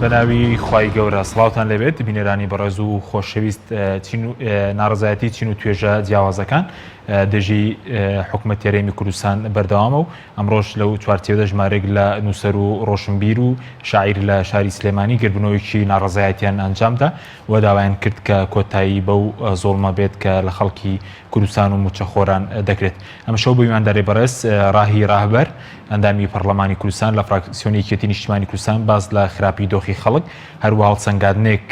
بەناوی خوای گەورە سڵاوتان لێبێت بینەرانی بەڕێز و خۆشەویست چین و ناڕزایەتی چین و توێژە جیاوازەکان دژی حکومەت هەرێمی کوردستان بەردەوامە و ئەمڕۆش لەو چوارچێوەدا ژمارەیەک لە نووسەر و ڕۆشنبیر و شاعیر لە شاری سلێمانی گردبوونەوەیەکی ناڕەزایەتیان ئەنجامدا و داوایان کرد کە کۆتایی بەو زوڵمە بێت کە لە خەڵکی کوردستان و مووچەخۆران دەکرێت. ئەمشەو بە میوانداری بەڕێز ڕاهی ڕاهبەر ئەندامی پەڕلەمانی کوردستان لە فراکسیۆنی یەکێتی نیشتیمانی کوردستان باس لە خراپی دۆخی خەڵک هەروەها هەڵسەنگاندنێک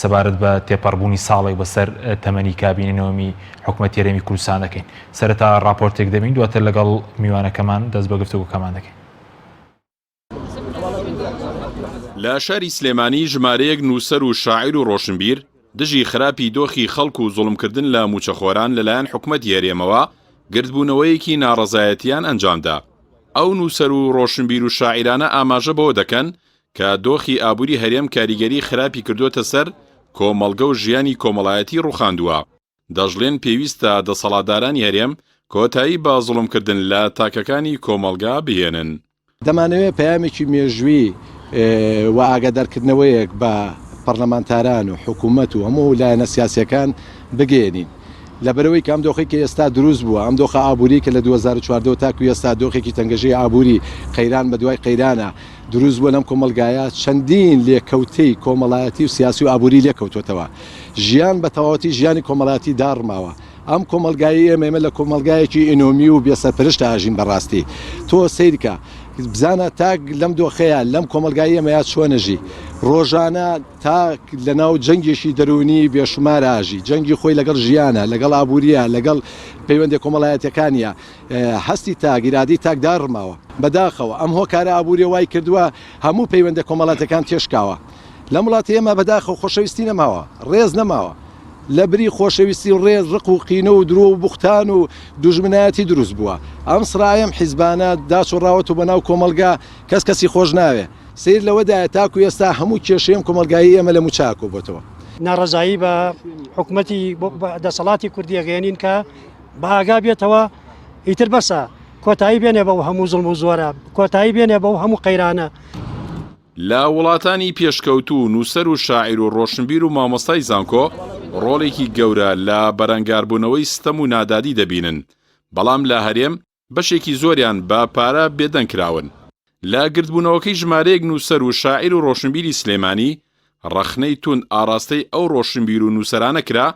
سەبارەت بە تێپەڕبوونی ساڵێک بەسەر تەمەنی کابینەی نۆیەمی حکومەتی هەرێمی کوردستان دەکەین. سەرەتا ڕاپۆرتێک دەبین دواتر لەگەڵ میوانەکەمان دەست بە گفتوگۆکەمان دەکەین. لە شاری سلێمانی ژمارەیەک نووسەر و شاعیر و ڕۆشنبیر دژی خراپی دۆخی خەڵک و زوڵمکردن لە مووچەخۆران لەلایەن حکومەتی هەرێمەوە گردبوونەوەیەکی ناڕەزایەتیان ئەنجامدا. ئەو نووسەر و ڕۆشنبیر و شاعیرانە ئاماژە بەوە دەکەن کە دۆخی ئابووری هەرێم کاریگەری خراپی کردۆتە سەر کۆمەڵگە و ژیانی کۆمەڵایەتی ڕووخاندووە. دەشڵێن پێویستە دەسەڵاتدارانی هەرێم کۆتایی بە زوڵمکردن لە تاکەکانی کۆمەڵگا بهێنن. دەمانەوێت پەیامێکی مێژووی و ئاگادارکردنەوەیەک بە پەڕلەمانتاران و حکوومەت و هەموو لایەنە سیاسییەکان بگەیەنین. لەبەرئەوەی کە ئەم دۆخەی کە ئێستا دروست بووە، ئەم دۆخە ئابووریەی کە لە 2014 ەوە تاکو ئێستا دۆخێکی تەنگەژەی ئابووری، قەیران بەدوای قەیرانە دروست بووە لەم کۆمەڵگایە، چەندین لێکەوتەی کۆمەڵایەتی و سیاسی و ئابووری لێکەوتووەتەوە. ژیان بە تەواوەتی ژیانی کۆمەڵایەتی داڕماوە. ئەم کۆمەڵگایەی ئێمە، ئێمە لە کۆمەڵگایەکی ئینۆمی و بێ سەرپەرشتا ئەژین بەڕاستی. تۆ سەیرکە بزانە تاک لەم دۆخەیا، لەم کۆمەڵگای ئێمەیا چۆن ئەژی. ڕۆژانە تاک لەناو جەنگێکی دەروونی بێشومارا ئەژی. جەنگی خۆی لەگەڵ ژیانە، لەگەڵ ئابوورییە، لەگەڵ پەیوەندیە کۆمەڵایەتیەکانیە. هەستی تاک، ئیرادەی تاک داڕماوە. بەداخەوە ئەم هۆکارە ئابووریە وای کردووە هەموو پەیوەندە کۆمەڵاتیەکان تێشکاوە. لەم وڵاتی ئێمە بەداخەوە خۆشەویستی نەماوە، ڕێز نەماوە. لە بری خۆشەویستی و ڕێز ڕق و قینە و درۆ و بوختان و دوژمنایەتی دروست بووە. ئەم سڕایەم حیزبانە داچۆڕاوەتەوە بە ناو کۆمەڵگا، کەس کەسی خۆش ناوێ. سەیر لەوەدایە تاکو ئێستا هەموو کێشەی ئەم کۆمەڵگایەی ئێمە لە مووچە کۆبۆتەوە. ناڕەزایی بە حکومەتی دەسەڵاتی کوردی ئەگەیەنین کە بە ئاگا بێتەوە ئیتر بەسە، کۆتایی بێنێ بەو هەموو زوڵم و زۆرە، کۆتایی بێنێ بەو هەموو قەیرانە. لە وڵاتانی پێشکەوتوو نووسەر و شاعیر و ڕۆشنبیر و مامۆستای زانکۆ ڕۆڵێکی گەورە لە بەرەنگاربوونەوەی ستەم و نادادی دەبینن، بەڵام لە هەرێم بەشێکی زۆریان بە پارە بێدەنگ کراون. لە گردبوونەوەکەی ژمارەیەک نووسەر و شاعیر و ڕۆشنبیری سلێمانی ڕەخنەی توند ئاڕاستەی ئەو ڕۆشنبیر و نووسەرانە کرا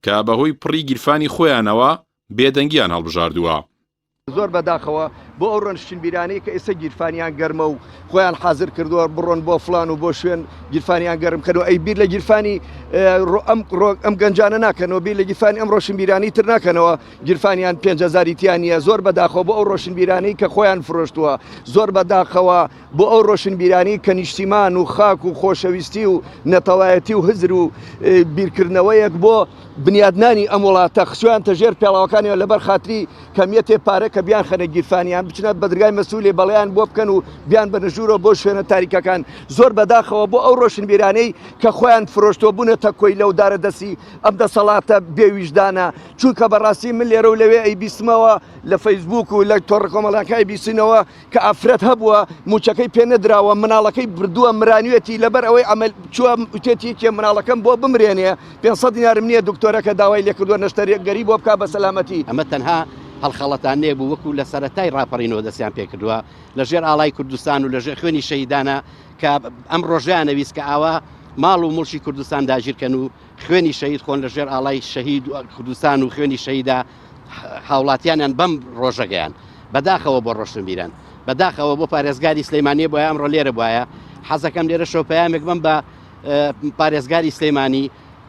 کە بەهۆی پڕی گیرفانی خۆیانەوە بێدەنگیان هەڵبژاردووە. زۆر بەداخەوە بۆ ئەو ڕۆنشتنبیرانەی کە ئێستا گیرفانیان گەرمە و خۆیان حازر کردووە بڕۆن بۆ فلان و بۆ شوێن گیرفانیان گەرم کەنەوە ئەی بیر لە گیرفانی ئەم ئەم گەنجانە ناکەنەوە بیر لە گیرفانی ئەم ڕۆشنبیرانی تر ناکەنەوە گیرفانیان 5هزاری تیا نییە زۆر بەداخەوە بۆ ئەو ڕۆشنبیرانەی کە خۆیان فرۆشتووە زۆر بەداخەوە بۆ ئەو ڕۆشنبیرانی کە نیشتیمان و خاک و خۆشەویستی و نەتەوایەتی و هزر و بیرکردنەوەیەک بۆ بنیادنانی ئەم وڵاتە خسویانتە ژێر پێڵاوەکانیان لەبەر خاتری کەمیەتێ پارە کە بیانخەنە گیرفانیان بچنە بەدرگای مەسولێ بەڵێیان بۆ بکەن و بیان بەنە ژوورەوە بۆ شوێنە تاریکەکان زۆر بەداخەوە بۆ ئەو ڕۆشنبیرانەی کە خۆیان فرۆشتوە بوونەتە کۆیلە و دارە دەستی ئەم دەسەڵاتە بێویژدانە چونکە بەڕاستی من لێرە و لەوێ ئەیبیستمەوە لە فەیسبوک و لە تۆڕە کۆمەڵەکە ئەیبیستینەوە کە ئافرەت هەبووە موچەکەی پێ نەدراوە مناڵەکەی بردووە مرانوێتی لەبەر ئەوەی عمل چووە وتێتی یەکێ مناڵەکەم بۆ بمرێنێ 500 دینارم نییە دکتۆرەکە داوای لێکردووە نەشتەرگەری بۆ بکا بە سەلامەتی. ئەمە تەنها هەڵخەڵەتاندنێک بوو وەکو لە سەرەتای ڕاپەڕینەوە دەستیان پێکردووە لە ژێر ئاڵای کوردستان و لە ژێر خوێنی شەهیدانە کە ئەم ڕۆژەیان نەویست کە ئاوا ماڵ و موڵکی کوردستان داگیرکەن و خوێنی شەهید خۆن لە ژێر ئاڵای شەهید و کوردستان و خوێنی شەهیدا هاوڵاتیانیان بەم ڕۆژە گەیان بەداخەوە بۆ ڕۆشنبیران بەداخەوە بۆ پارێزگاری سلەیمانیە بۆیە ئەمڕۆ لێرە بواە حەزەکەم لێرە شەو پەیامێک بم بە پارێزگاری سلەیمانی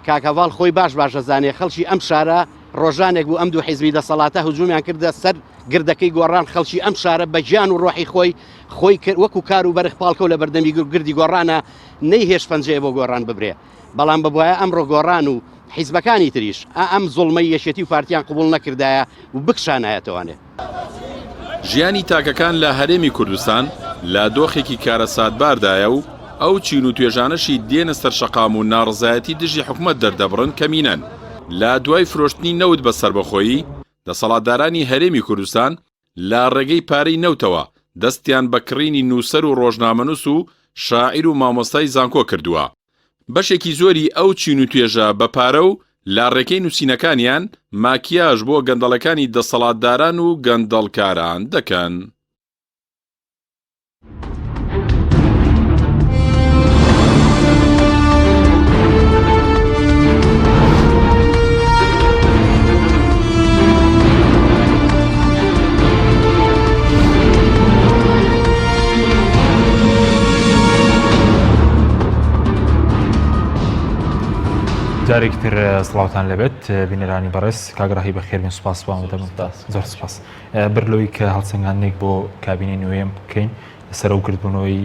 کاکەڤاڵ خۆی باش باش دەزانێ خەڵکی ئەم شارە ڕۆژانێک بوو ئەم دوو حیزبی دەسەڵاتە هجومیان کردە سەر گردەکەی گۆڕان خەڵکی ئەم شارە بە گیان و ڕۆحی خۆی خۆی کرد وەکو کار و بەرخ پاڵکەو لە بەردەمی گردی گۆڕانە نەیهێشت پەنجەیە بۆ گۆڕان ببرێ بەڵام ببوایە ئەمڕۆ گۆڕان و حیزبەکانی تریش ئا ئەم زوڵمەی یەکێتی و پارتیان قبوڵ نەکردایە و بکشانایەتەوانێ. ژیانی تاکەکان لە هەرێمی کوردستان لە دۆخێکی کارەساتباردایە و ئەو چین و توێژانەشی دێنە سەر شەقام و ناڕەزایەتی دژی حکومەت دەردەبڕن کەمینەن. لە دوای فرۆشتنی نەوت بە سەربەخۆیی، دەسەڵاتدارانی هەرێمی کوردستان لە ڕێگەی پارەی نەوتەوە. دەستیان بە کڕینی نووسەر و ڕۆژنامەنووس و شاعیر و مامۆستای زانکۆ کردووە. بەشێکی زۆری ئەو چین و توێژە بە پارە و لە ڕێکەی نووسینەکانیان ماکیاژ بۆ گەندەڵەکانی دەسەڵاتداران و گەندەڵکاران دەکەن. جارێکی تر سڵاوتان لەبێت بینەرانی بەڕێز کاگڕاهی بەخێربێن سوپاس بۆ ئامادەبوونتان زۆر سوپاس بەر لەوەی کە هەڵسەنگاندنێک بۆ کابینەی نوێم بکەین لەسەر ئەو گردبوونەوەی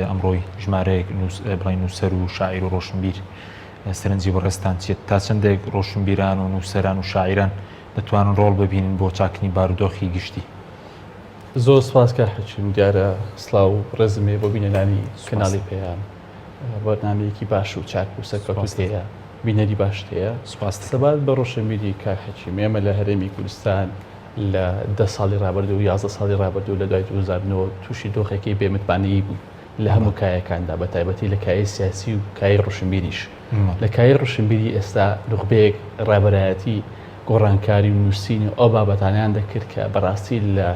ئەمڕۆی ژمارەیەک بڵێن نووسەر و شاعیر و ڕۆشنبیر سەرنجی بەڕێزتان چیە تا چەندێک ڕۆشنبیران و نووسەران و شاعیران دەتوانن ڕۆڵ ببینن بۆ چاکنی بارودۆخی گشتی؟ زۆر سپاس کاک حەکیم دیارە سڵاو و ڕێزم هەیە بۆ بینەرانی کەناڵی پەیام بەرنامەیەکی باش و چاک و سەرکەوتوت هەیە بینەری باشت هەیە سپاس سەبارەت بە ڕۆشنبیری کاک حەکیم ئێمە لە هەرێمی کوردستان لە دە ساڵی ڕابردوو 11 ساڵی ڕابردوو لە دوای 2009 تووشی دۆخێکی بێمتمانەیی بووین لە هەموو کایەکاندا بە تایبەتی لە کایەی سیاسی و کایەی ڕۆشنبیریش لە کایەی ڕۆشنبیری ئێستا نوخبەیەک ڕابەرایەتی گۆڕانکاری و نووسین و ئەو بابەتانیان دەکرد کە بەڕاستی لە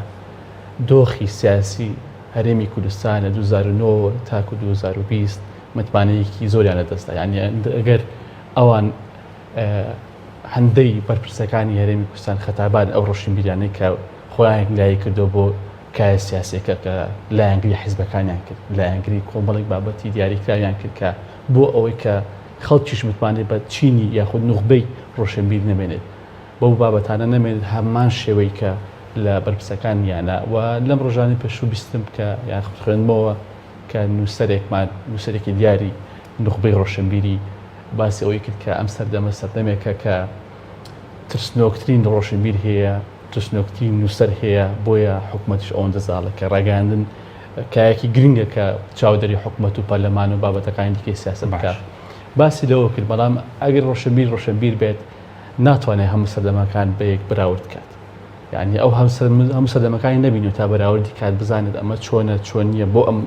دۆخی سیاسی هەرێمی کوردستان لە 2009 تاکو 2020 متمانەیەکی زۆریان لەدەستدا یعنی ئەگەر ئەوان هەندەی بەرپرسەکانی هەرێمی کوردستان خەتابان ئەو ڕۆشنبیرانەی کە خۆیان یەکلایی کردەوە بۆ کایە سیاسیەکە کە لایەنگری حیزبەکانیان کرد، لایەنگری کۆمەڵێک بابەتی دیاریکراویان کرد کە بۆ ئەوەی کە خەڵکیش متمانەی بە چینی یاخود نوخبەی ڕۆشنبیر نەمێنێت بەو بابەتانە نەمێنێت هەمان شێوەی کە لە بەرپرسەکان نیانە و لەم ڕۆژانەی پێشوو بیستم کە یاخود خوێندمەوە کە نووسەرێکمان نووسەرێکی دیاری نوخبەی ڕۆشنبیری باسی ئەوەی کرد کە ئەم سەردەمە سەردەمێکە کە ترسنۆکترین ڕۆشنبیر هەیە، ترسنۆکترین نووسەر هەیە، بۆیە حکومەتیش ئەوەندە زاڵە کە ڕاگەیاندن کایەکی گرنگە کە چاودێری حکومەت و پەرلەمان و بابەتەکانی دیکەی سیاسەت بکات. باسی لەوە کرد، بەڵام ئەگەر ڕۆشنبیر ڕۆشنبیر بێت ناتوانێت هەموو سەردەمەکان بە یەک بەراورد کات. یعنی ئەو هەموو سەردەمەکانی نەبینیوە تا بەراوردی کات بزانێت ئەمە چۆنە چۆن نییە بۆ ئەم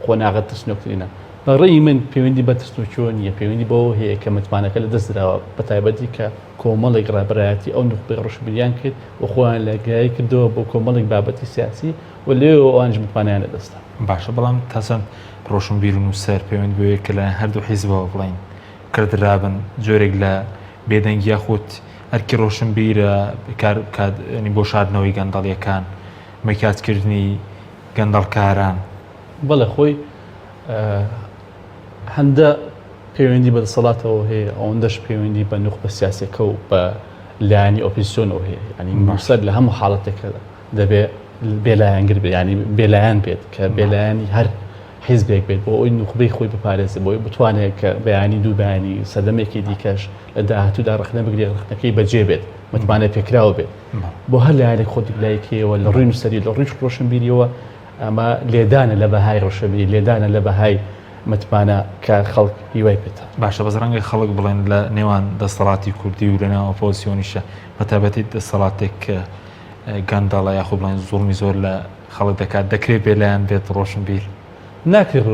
قۆناغە ترسنۆکترینە. بە ڕێی من پەیوەندی بە ترسنۆکیەوە نییە، پەیوەندی بەوەوە هەیە کە متمانەکە لە دەست دراوە، بە تایبەتی کە کۆمەڵێک ڕابەرایەتی ئەو نوخبەی ڕۆشنبیریان کرد و خۆیان لایەنگرایی کردەوە بۆ کۆمەڵێک بابەتی سیاسی و لەوێوە ئەوانیش متمانەیان لە دەست دا. باشە بەڵام تا چەند ڕۆشنبیر و نووسەر پەیوەندی بەوەیە کە لەلایەن هەردوو حیزبەوە بڵێین کڕدرابن جۆرێک لە بێدەنگی یاخود ئەرکی ڕۆشنبیرە کار بکات یانی بۆ شاردنەوەی گەندەڵیەکان مەکیاجکردنی گەندەڵکاران؟ بەڵێ خۆی هەندە پەیوەندی بە دەسەڵاتەوە هەیە ئەوەندەش پەیوەندی بە نوخبە سیاسەکە و بە لایەنی ئۆپۆزیسیۆنەوە هەیە ینی نووسەر لە هەموو حاڵەتێکە دەبێ بێلایەنگر بێ ینی بێلایەن بێت کە بێلایەنی هەر حیزبێک بێت بۆ ئەوی نوخبەی خۆی بپارێزێ بۆی بتوانێت کە بەیانی دوو بەیانی سەردەمێکی دیکەش لە داهاتوودا ڕەخنە بگرێت ڕەخنەکەی بەجێ بێت متمانە پێکراو بێت بۆ هەر لایەنێک خۆت یەکلاییکەیەوە لە ڕووی نووسەری لە ڕووی ڕۆشنبیریەوە ئەمە لێدانە لە بەهای ڕۆشنبیری، لێدانە لە بەهای متمانە کە خەڵک هیوای پێتە. باشە بەس ڕەنگە خەڵک بڵێن لە نێوان دەستەڵاتی کوردی و لە نێوان ئۆپۆزسیۆنیشە بە تایبەتی دەسەڵاتێک کە گەندەڵە یاخود بڵێن زوڵمی زۆر لە خەڵک دەکات دەکرێت بێلایەن بێت ڕۆشنبیر؟ ناکرێت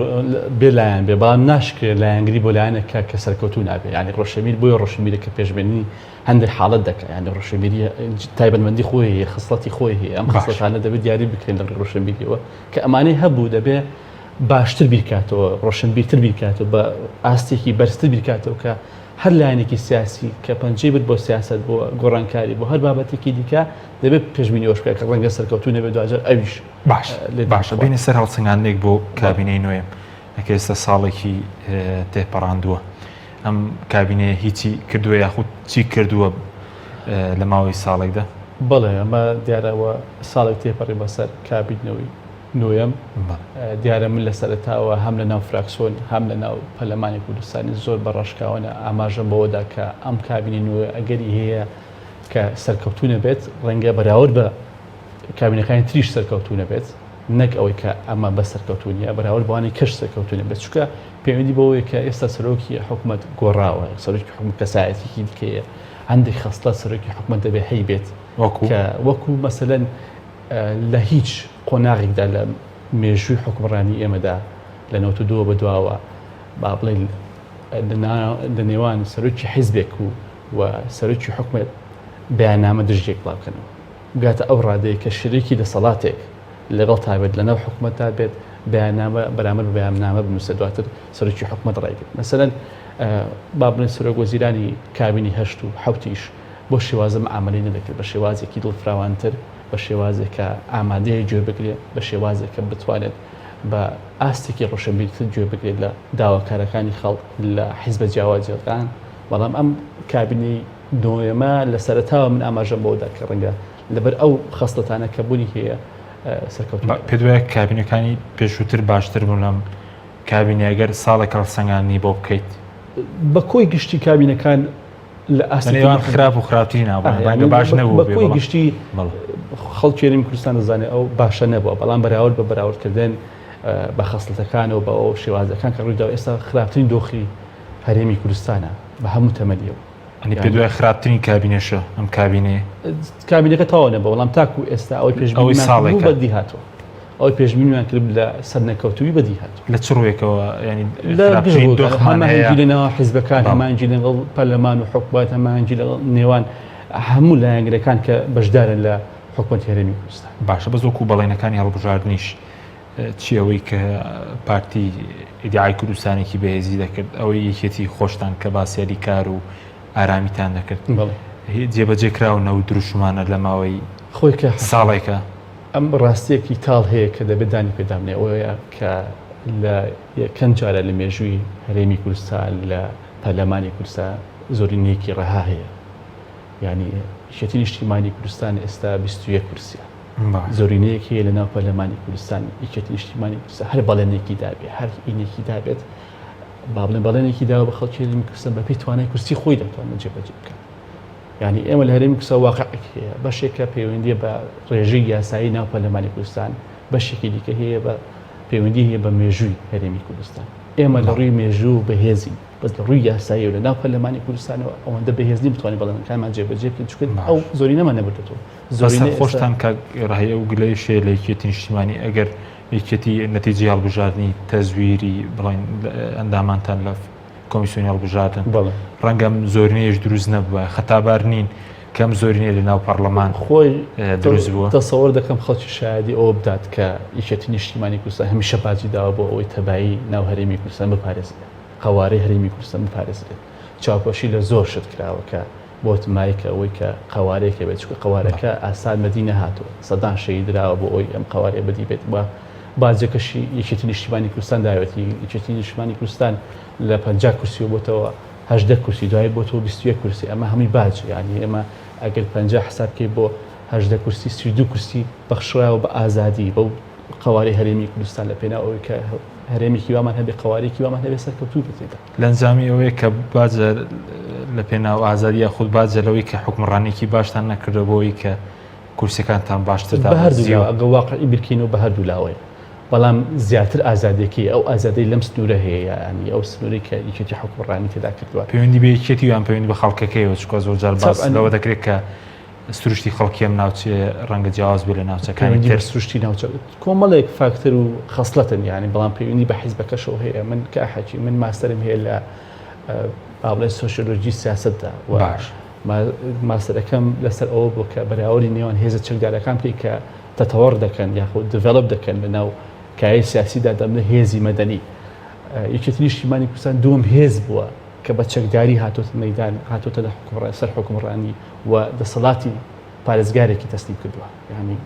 بێلایەن بێ بەڵام ناشکرێت لایەنگری بۆ لایەنێک کە کە سەرکەوتوو نابێ یانی ڕۆشنبیر بۆیە ڕۆشنبیرە کە پێشبینی هەندێک حاڵەت دەکا یانی ڕۆشنبیری تایبەتمەندی خۆی هەیە خسڵەتی خۆی هەیە ئەم خسڵەتانە دەبێت دیاری بکرێن لە ڕووی ڕۆشنبیریەوە کە ئەمانەی هەبوو دەبێ باشتر بیرکاتەوە ڕۆشنبیرتر بیرکاتەوە بە ئاستێکی بەرزتر بیرکاتەوە کە هەر لایەنێکی سیاسی کە پەنجەی برد بۆ سیاست بۆ گۆڕانکاری بۆ هەر بابەتێکی دیکە دەبێت پێشبینی ئەوەش بکات کە ڕەنگە سەرکەوتوو نەبێت دواجار ئەویش باش باشە بینە سەر هەڵسەنگاندنێک بۆ کابینەی نوێ کە ئێستا ساڵێکی تێپەڕاندووە ئەم کابینەیە هیچی کردووە یاخود چی کردووە لە ماوەی ساڵێکدا؟ بەڵێ ئەمە دیارەوە ساڵێک تێپەڕی بەسەر کابینەوەی نۆیەم دیارە من لە سەرەتاوە هەم لە ناو فراکسۆن هەم لە ناو پەرلەمانی کوردستانی زۆر بە ڕاشکاوانە ئاماژەم بەوەدا کە ئەم کابینەی نوێ ئەگەری هەیە کە سەرکەوتوو نەبێت ڕەنگە بەراورد بە کابینەکانی تریش سەرکەوتوو نەبێت نەک ئەوەی کە ئەمە بە سەرکەوتوو نییە بەراورد بەوانەی کەش سەرکەوتوو نەبێت چونکە پەیوەندی بەوەیە کە ئێستا سەرۆکی حکومەت گۆڕاوە سەرۆکی حکومەت کەسایەتێکی دیکەیە هەندێک خەسڵەت سەرۆکی حکومەت دەبێت هەیبێت وەکو کە وەکو مەسەلەن لە هیچ قۆناغێکدا لە مێژووی حوکمڕانی ئێمەدا لە 92 بە دواوە با بڵێین لە نێوان سەرۆکی حیزبێک و و سەرۆکی حکومەت بەیاننامە دژ یەک بڵاوکەنەوە بگاتە ئەو ڕادەیە کە شەریکی دەسەڵاتێک لەگەڵ تابێت لەناو حکومەتدا بێت بەیاننامە بەرامبەر بە بەیاننامە بنووسێت دواتر سەرۆکی حکومەت ڕایگرت مەسەلەن با بڵێن سەرۆک وەزیرانی کابینی هەشت و حەوتیش بۆ شێوازە معامەلەی نەدەکرد بە شێوازێکی دڵفراوانتر بە شێوازێک کە ئامادەیە گوێ بگرێت بە شێوازێک کە بتوانێت بە ئاستێکی ڕۆشنبیرتر گوێ بگرێت لە داواکارەکانی خەڵک لە حیزبە جیاوازەکان بەڵام ئەم کابینەی نۆیەمە لە سەرەتاوە من ئاماژەم بەوەدا کە ڕەنگە لەبەر ئەو خەسڵەتانە کە بوونی هەیە سەرکەوتوو نەبێت. پێت وایە کابینەکانی پێشووتر باشتر بوون لەم کابینەیە گەر ساڵێک هەڵسەنگاندنی بۆ بکەیت؟ بە کۆی گشتی کابینەکان لە ئاستی نێوان خراپ و خراپتری نابوون ڕەنگە باش نەبوو بە کۆی گشتی خەڵکی هەرێمی کوردستان دەزانێت ئەو باشە نەبووە بەڵام بەراورد بە بەراوردکردن بە خەسڵەتەکان و بە ئەو شێوازەکان کە ڕوویدا ئێستا خراپترین دۆخی هەرێمی کوردستانە بە هەموو تەمەنیەوە. ئەنی پێت وایە خراپترین کابینەشە ئەم کابینەیە؟ کابینەکە تەواو نەبووە بەڵام تاکو ئێستا ئەوەی پێشبینیمان کردبوو بەدی هاتووە. ئەوەی پێشبینیمان کرد لە سەرنەکەوتووی بەدی هاتووە. لە چ ڕوویەکەوە یانی خراپترین دۆخمان هەیە؟ هەماهەنگی لەناو حیزبەکان، هەماهەنگی لەگەڵ پەرلەمان و حکومەت، هەماهەنگی لەگەڵ نێوان هەموو لایەنگرەکان کە بەشدارن لە حکومەتی هەرێمی کوردستان. باشە بەس وەکو بەڵێنەکانی هەڵبژاردنیش چی ئەوەی کە پارتی ئیدعای کوردستانێکی بەهێزی دەکرد ئەوەی یەکێتی خۆشتان کە باسیاری کار و ئارامیتان دەکرد جێبەجێ کراونە و دروشمانە لە ماوەی خۆی کە ساڵێکە ئەم ڕاستیەکی تاڵ هەیە کە دەبێت دانی پێدابنێ ئەوەیە کە لە یەکەم جارە لە مێژووی هەرێمی کوردستان لە پەرلەمانی کوردستان زۆرینەیەکی ڕەها هەیە یعنی یەکێتی نیشتیمانی کوردستان ئێستا 21 کورسیە زۆرینەیەک هەیە لەناو پەرلەمانی کوردستان، یەکێتی نیشتیمانی کوردستان هەر بەڵێنێکی دابێ، هەر ئینێکی دابێت، با بڵێن بەڵێنێکی داوە بە خەڵکی هەرێمی کوردستان بەپێی توانای کورسی خۆی دەتوانێت جێبەجێ بکات. یعنی ئێمە لە هەرێمی کوردستان واقعێک هەیە، بەشێکە پەیوەندیە بە ڕێژەی یاسایی ناو پەرلەمانی کوردستان، بەشێکی دیکە هەیە بە پەیوەندی هەیە بە مێژووی هەرێمی کوردستان. ئێمە لە ڕووی مێژوو بەهێزین، بەس لە ڕووی یاسایی و لە ناو پەرلەمانی کوردستانەوە ئەوەندە بەهێز نین بتوانین بەڵێنەکانمان جێبەجێ بکەین، چونکە ئەو زۆرینەمان نەبردۆتەوە. زۆرینەی خۆشتان کاک ڕەهی ئەو گلەیش هەیە لە یەکێتی نیشتیمانی ئەگەر یەکێتی نەتیجەی هەڵبژاردنی تەزویری بڵێن ئەندامانتان لە کۆمیسیۆنی هەڵبژاردن ڕەنگە ئەم زۆرینەیەش دروست نەبووە خەتابار نین کەم زۆرینەیە لە ناو پەرلەمان خۆی دروست بووە تەسەوەر دەکەم خەڵکی شایەدی ئەوە بدات کە یەکێتی نیشتیمانی کوردستان هەمیشە باجی داوە بۆ ئەوەی تەبایی ناو هەرێمی کوردستان بپارێزرێت قەوارەی هەرێمی کوردستان بپارێزرێت چاوپۆشی لە زۆر شت کراوە کە بۆت مایکە ئەوەی کە قەوارەیەک هەبێت چونکە قەوارەکە ئاسان بەدی نەهاتووە سەدان شەهید دراوە بۆ ئەوەی ئەم قەوارەیە بەدی بێت و باجەکەشی یەکێتی نیشتیمانی کوردستان داوێتی یەکێتی نیشتیمانی کوردستان لە 50 کورسیەوە بۆتەوە هەژدە کورسی دوای بۆتەوە 21 کورسی ئەمە هەمووی باج یعنی ئێمە ئەگەر 50 حساب بکەی بۆ هەژدە کورسی 32 کورسی بەخشراوە بە ئازادی بەو قەوارەی هەرێمی کوردستان لە پێناو ئەوەی کە هەرێمێکی وامان هەبێ قەوارێکی وامان هەبێ سەرکەوتوو بێت تێدا. لە ئەنجامی ئەوەیە کە باجە لە پێناو ئازادی یاخود باجە لەوەی کە حوکمڕانیەکی باشتان نەکردووە بۆ ئەوەی کە کورسیەکانتان باشتر بە هەردوو لاوە ئەگەر واقعی بیرکەینەوە بە هەردوو لاوەیە بەڵام زیاتر ئازادیەکەی ئەو ئازادەی لەم سنوورە هەیە یانی ئەو سنوورەی کە یەکێتی حوکمڕانی تێدا کردووە. پەیوەندی بە یەکێتی یان پەیوەندی بە خەڵکەکەیەوە چونکە زۆر جار باس لەوە دەکرێت کە سروشتی خەڵکی ئەم ناوچەیە ڕەنگە جیاواز بێت لە ناوچەکانی تر. سروشتی ناوچە کۆمەڵێک فاکتەر و خەسڵەتن یانی بەڵام پەیوەندی بە حیزبەکەشەوە هەیە من کە حەکی من ماستەرم هەیە لە با بڵێن سۆسیۆلۆژی سیاسەتدا و باش ماستەرەکەم لەسەر ئەوە بوو کە بەراوردی نێوان هێزە چەکدارەکان بکەی کە تەتەوەڕ دەکەن یاخود develop دەکەن لە ناو کایەی سیاسیدا دەبنە هێزی مەدەنی یەکێتی نیشتیمانی کوردستان دووەم هێز بووە کە بە چەکداری هاتۆتە مەیدان، هاتۆتە لە حوکمڕانی سەر حوکمڕانی و دەسەڵاتی پارێزگارێکی تەسلیم کردووە. یانی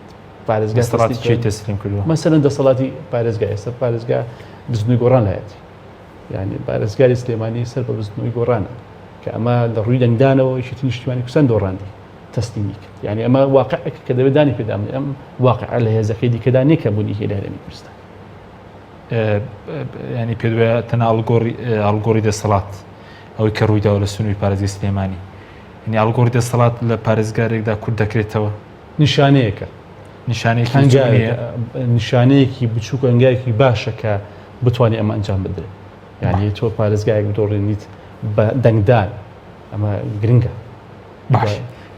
پارێزگا دەسەڵاتی کێی تەسلیم کردووە؟ مەسەلەن دەسەڵاتی پارێزگا ئێستا پارێزگا بزوتنەوەی گۆڕان لایەتی. یانی پارێزگاری سلێمانی سەر بە بزوتنەوەی گۆڕانە کە ئەمە لە ڕووی دەنگدانەوە یەکێتی نیشتیمانی کوردستان دۆڕاندی تەسلیمی کرد. یانی ئەمە واقعێکە کە دەبێت دانی پێدا بنێ. ئەم واقعە لە هێزەکەی دیکەدا نییە کە بوونی هەیە لە هەرێمی کوردستان. ینی پێ وایە تەنها ئاڵگۆڕی ئاڵگۆڕی دەسەڵات ئەوەی کە ڕوویداوە لە سنووری پارێزگەی سلێمانی یعنی ئاڵگۆڕی دەسەڵات لە پارێزگارێکدا کورت دەکرێتەوە نیشانەیەکە نیشانەیەکی نیشانەیەکی بچووک هەنگاوێکی باشە کە بتوانێت ئەمە ئەنجام بدرێت یعنی تۆ پارێزگایەک بدۆڕێنیت بە دەنگدان ئەمە گرنگە باش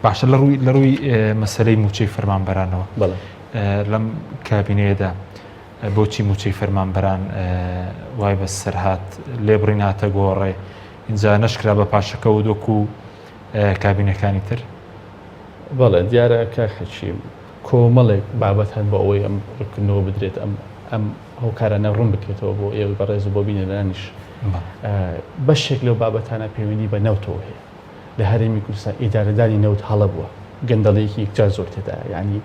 باشە لە ڕووی لە ڕووی مەسلەی موچەی فەرمانبەرانەوە لەم کابینەیەدا. بۆچی مووچەی فەرمانبەران وای بە سەرهات لێبڕین هاتە گۆڕێ اینجا نەشکرا بە پاشەکەوت وەکو کابینەکانی تر؟ بەڵێ دیارە کاک حەکیم کۆمەڵێک بابەت هەن بۆ ئەوەی ئەم ڕوونکردنەوە بدرێت ئەم ئەم هۆکارانە ڕوون بکرێتەوە بۆ ئێوەی بەڕێز و بۆ بینەرانیش بەشێک لەو بابەتانە پەیوەندی بە نەوتەوە هەیە لە هەرێمی کوردستان ئیدارەدانی نەوت هەڵە بووە گەندەڵیەکی یەکجار زۆر تێدایە یعنی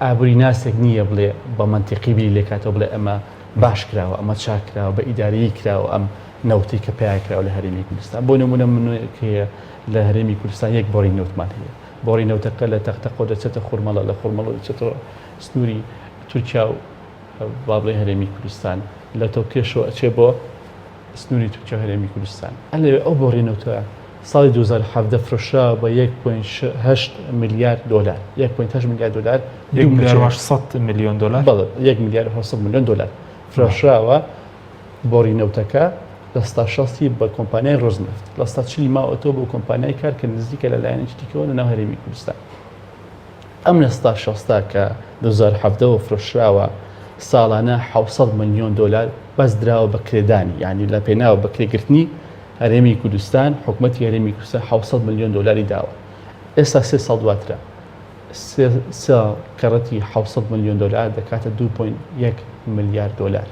ئابووری ناسێک نییە بڵێ بە مەنتیقی بیری لێکاتەوە بڵێ ئەمە باش کراوە ئەمە چاک کراوە بە ئیدارەیی کراوە ئەم نەوتی کە پیا کراوە لە هەرێمی کوردستان بۆ نمونە منێک هەیە لە هەرێمی کوردستان یەک بۆڕی نەوتمان هەیە بۆڕی نەوتەکە لە تەقتەقەوە دەچێتە خورمەڵە لە خورمەڵە دەچێتەوە سنووری تورکیا و با بڵێ هەرێمی کوردستان لە تۆکێشەوە ئەچێ بۆ سنووری تورکیا و هەرێمی کوردستان. ئەلێ ئەو بۆڕی نەوتە ساڵی 2017 فرۆشرا بە 1.8 ملیار دۆلار 1.8 ملیار دۆلار یەک ملیار و 800 ملیۆن دۆلار بەڵێ 1 ملیار و 800 ملیۆن دۆلار فرۆشراوە بۆڕی نەوتەکە لە ستا شەستی بە کۆمپانیای ڕۆزنەفت لە ستا چلی ماوەتەوە بۆ کۆمپانیای کار کە نزیکە لە لایەنێکی دیکەوە لە ناو هەرێمی کوردستان. ئەم لە ستا شەستە کە 2017 وە فرۆشراوە ساڵانە 700 ملیۆن دۆلار بەس دراوە بە کرێدانی یعنی لە پێناوە بە کرێگرتنی هەرێمی کوردستان حکومەتی هەرێمی کوردستان 700 ملیۆن دۆلاری داوە ئێستا سێ ساڵ دواترە سێ کەڕەتی 700 ملیۆن دۆلار دەکاتە 2.1 ملیار دۆلار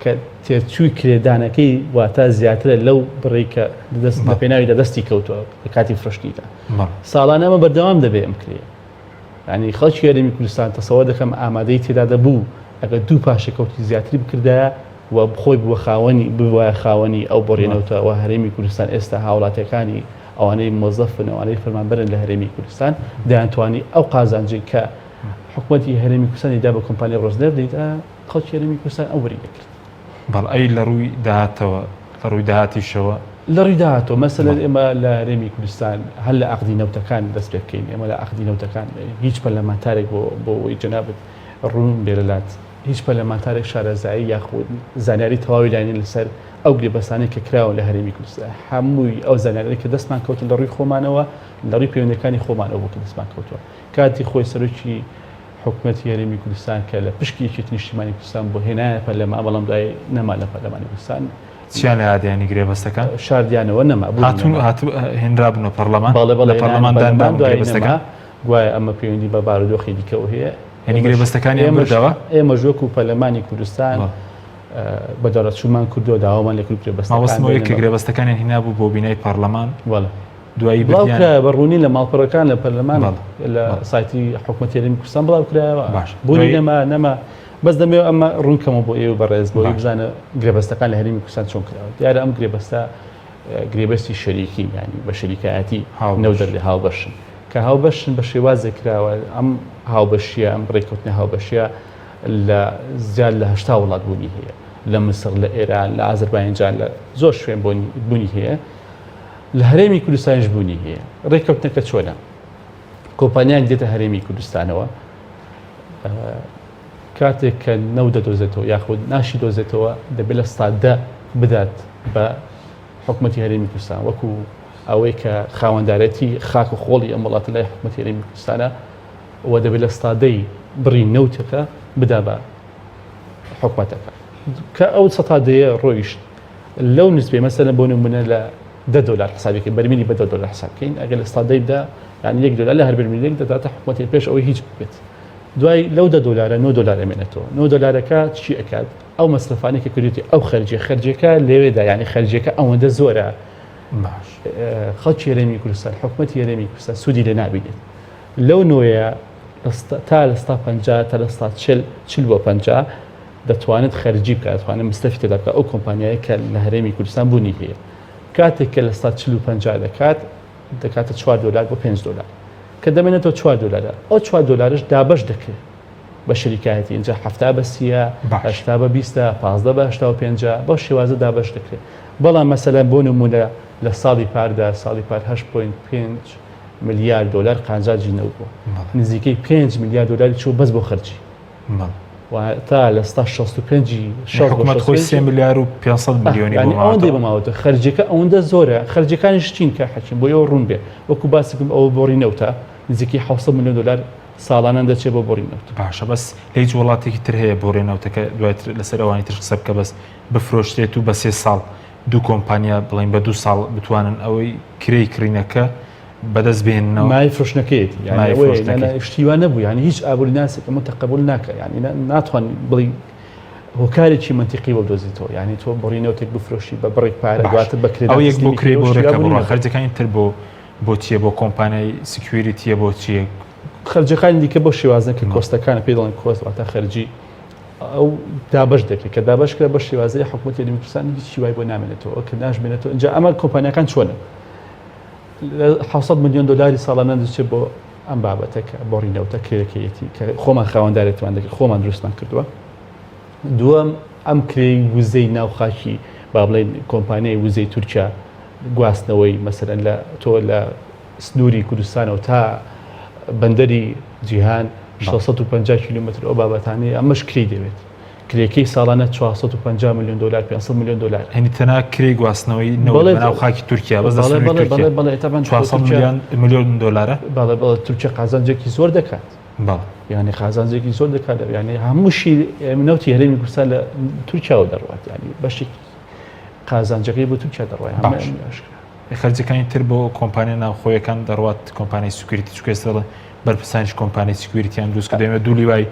کە تێچووی کرێدانەکەی واتە زیاترە لەو بڕی کە دەست لە پێناوی لە دەستی کەوتووە لە کاتی فرۆشتنیدا ساڵانە ئەمە بەردەوام دەبێ ئەم کرێ ینی خەڵکی هەرێمی کوردستان تەسەوە دەکەم ئامادەی تێدا دەبوو ئەگەر دوو پاشەکەوتی زیاتری بکردایە و خۆی بووە خاوەنی ببوایە خاوەنی ئەو بۆڕێنەوتەوە هەرێمی کوردستان ئێستا هاوڵاتیەکانی ئەوانەی مۆزەفن ئەوانەی فەرمانبەرن لە هەرێمی کوردستان دەیانتوانی ئەو قازانجەی کە حکومەتی هەرێمی کوردستانی دا بە کۆمپانیای ڕۆزنێفت دەیدا خەڵکی هەرێمی کوردستان ئەو وەری دەکرد. بەڵێ ئەی لە ڕووی داهاتەوە لە ڕووی داهاتیشەوە؟ لە ڕووی داهاتەوە مەسەلەن ئێمە لە هەرێمی کوردستان هەر لە عەقدی نەوتەکان دەست پێ بکەین ئێمە لە عەقدی نەوتەکان هیچ پەرلەمانتارێک بۆ بۆ ئەوەی جەنابت ڕوون بێ لەلات هیچ پەرلەمانتارێک شارەزایی یاخود زانیاری تەواوی لای نیە لەسەر ئەو گرێبەستانەی کە کراون لە هەرێمی کوردستان هەمووی ئەو زانیاریانەی کە دەستمان کەوتن لە ڕووی خۆمانەوە لە ڕووی پەیوەندیەکانی خۆمانەوە بوو کە دەستمان کەوتووە کاتی خۆی سەرۆکی حکومەتی هەرێمی کوردستان کە لە پشکی یەکێتی نیشتیمانی کوردستان بۆ هێنایە پەرلەمان بەڵام دوای نەما لە پەرلەمانی کوردستان چیان لە یادیانی گرێبەستەکان شاردیانەوە نەما هاتون هاتو هێنرابوونە پەرلەمان بەڵێ بەڵێ پەرلەمان دانرا گرێبەستەکان گوایە ئەمە پەیوەندی بە بارودۆخی دیکەوە هەیە یعنی گرێبەستەکانیان بردەوە ئێمەش وەکو پەرلەمانی کوردستان بەدواداچوونمان کردووە داوامان لێکرد گرێبەستەکان مەبەستم کە گرێبەستەکانیان هینابوو بۆ بینای پەرلەمان بەڵێ دوایی بڵاو کرایە بە ڕوونی لە ماڵپەڕەکان لە پەرلەمان لە سایتی حکوومەتی هەرێمی کوردستان بڵاو کرایەوە باش بوونی نەما نەما بەس دەمەوێت ئەمە ڕوون کەمەوە بۆ ئێوە بەڕێز بۆ بزانە گرێبەستەکان لە هەرێمی کوردستان چۆن کراوە دیارە ئەم گرێبەستە گرێبەستی شەریکی ینی بە شەریکایەتی نەودەر لە هاوبەشن کە هاوبەشن بە شێوازێک کراوە ئەم هاوبەشیە ئەم ڕێککەوتنە هاوبەشیە لە زیاد لە هەشتا وڵات بوونی هەیە لە میسر لە ئێران لە ئازربایجان لە زۆر شوێن بوونی هەیە لە هەرێمی کوردستانیش بوونی هەیە ڕێککەوتنەکە چۆنە کۆمپانیایەک دێتە هەرێمی کوردستانەوە کاتێک کە نەو دەدۆزێتەوە یاخود ناشی دۆزێتەوە دەبێت لە سادە بدات بە حکوومەتتی هەرێمی کوردستان وەکو ئەوەی کە خاوەندارەتی خاک و خۆڵی ئەم وڵاتە لای حکوومەتتی هەرێمی کوردستانە و دەبێت لە سادەی بڕی نەوتەکە بدا بە حکوومەتەکە کە ئەو سەتا دەیە ڕۆیشت لەو نسبەی مەسەلەن بۆ نمونە لە دە دۆلار حسابی کەین بەرمیلی بە دە دۆلار حساب کەین ئەگەر لە ستا دەی بدا یعنی یەک دۆلار لە هەر بەرمیلێک دەداتە حکوومەتی پێش ئەوەی هیچ بێت دوای لەو دە دۆلارە 9 دۆلار ئەمێنێتەوە 9 دۆلارەکە چی ئەکات ئەو مەسرەفانەی کە کردوێتی ئەو خەرجی خەرجەکە لەوێدا یعنی خەرجەکە ئەوەندە زۆرە باش خەڵکی هەرێمی کوردستان حکوومەتی هەرێمی کوردستان سوودی لێ نابینێت لەو نۆیە تا لە ستا 50 تا لە ستا 40 40 بۆ 50 دەتوانێت خەرجی بکات، دەتوانێت مستەفی تێدا بکات، ئەو کۆمپانیایە کە لە هەرێمی کوردستان بوونی هەیە. کاتێک کە لە ستا 40 و 50 دەکات، دەکاتە 4 دۆلار بۆ 5 دۆلار. کە دەمێنێتەوە 4 دۆلارە. ئەو 4 دۆلارش دابەش دەکرێت بە شەریکایەتی. ئینجا 70 بە سیە، 80 بە بیستە، 15 بە 85 بەو شێوازە دابەش دەکرێت. بەڵام مەسەلەن بۆ نموونە لە ساڵی پاردا، ساڵی پار 8.5 ملیار دۆلار قازانجی نەوت بووە. نزیکەی 5 ملیار دۆلاری چوو بەس بۆ خەرجی. واتە لە ستا 65 حکومەت خۆی 3 ملیار و 500 ملیۆنی بۆ ئەوەندەی بۆ ماوەتە خەرجەکە ئەوەندە زۆرە خەرجەکانیش چین کە حەکیم بۆ ئێوە ڕوون بێ وەکو باسکم ئەوە بۆڕی نەوتە نزیکەی 700 ملیۆن دلار ساڵانە دەچێت بۆ بۆڕی نەوت. باشە بەس لە هیچ وڵاتێکی تر هەیە بۆڕی نەوتەکە دواتر لەسەر ئەوانی تر قسە بکە بەس بفرۆشرێت و بە سێ ساڵ دوو کۆمپانیا بڵین بە دوو ساڵ بتوانن ئەوەی کرێی کڕینەکە بەدەست بێننەوە. مایەی فرۆشتنەکەیەتی یانی ئەوەیە نا نا شتی وا نەبوو یانی هیچ ئابووری ناسێک ئەمە تەقەبول ناکا یانی ناتوانانی بڵی هۆکارێکی مەنتیقی بۆ بدۆزیتەوە یانی تۆ بڕی نەوتێک بفرۆشی بە بڕێک پارە دواتر بە کرێ ئەو یەک بۆ کرێ بۆ ڕێکە بڕوا خەرجەکانی تر بۆ بۆ چییە بۆ کۆمپانیای security یە بۆ چییە؟ خەرجەکانی دیکە بۆ شێوازن کە cost ەکانە پێی دەڵێن cost واتە خەرجی ئەو دابەش دەکرێت کە دابەش کرا بە شێوازی حکوومەتی هەرێمی کوردستان هیچ وای بۆ نامێنێتەوە کە ناشمێنێتەوە اینجا ئەمە کۆمپانیاکان چۆنن لە 700 میلیۆن دلاری ساڵانە دەچێت بۆ ئەم بابەتە کە بۆڕی نەوتە کرێکەیەتی کە خۆمان خاوەندارێتمان دەکرد خۆمان دروستمان کردووە دووەم ئەم کرێی وزەی ناو خاکی با بڵێن کۆمپانیای وزەی تورکیا گواستنەوەی مەسەرەن لە تۆ لە سنووری کوردستانەوە تا بەندەری جیهان 650 کیلومتر ئەو بابەتانەی ئەمەش کرێی دەوێت کرێکەی ساڵانە 450 میلیۆن دلار 500 میلیۆن دلار هەنی تەنها کرێی گواستنەوەی نەوت بەناو خاکی تورکیا بەس لە سنووری تورکیا بەڵێ تەبعەن 400 میلیۆن میلیۆن دلارە بەڵێ بەڵێ تورکیا قازانجێکی زۆر دەکات بەڵێ یعنی قازانجێکی زۆر دەکات یعنی هەمووشی نەوتی هەرێمی کوردستان لە تورکیاوە دەڕوات یعنی بەشێکی قازانجەکەی بۆ تورکیا دەڕوات باش. خەرجەکانی تر بۆ کۆمپانیا ناوخۆیەکان دەڕوات کۆمپانیای security چونکە ئێستا دەڵێن بەرپرسانیش کۆمپانیای security یان دروست کردووە ئێمە دوو لیوای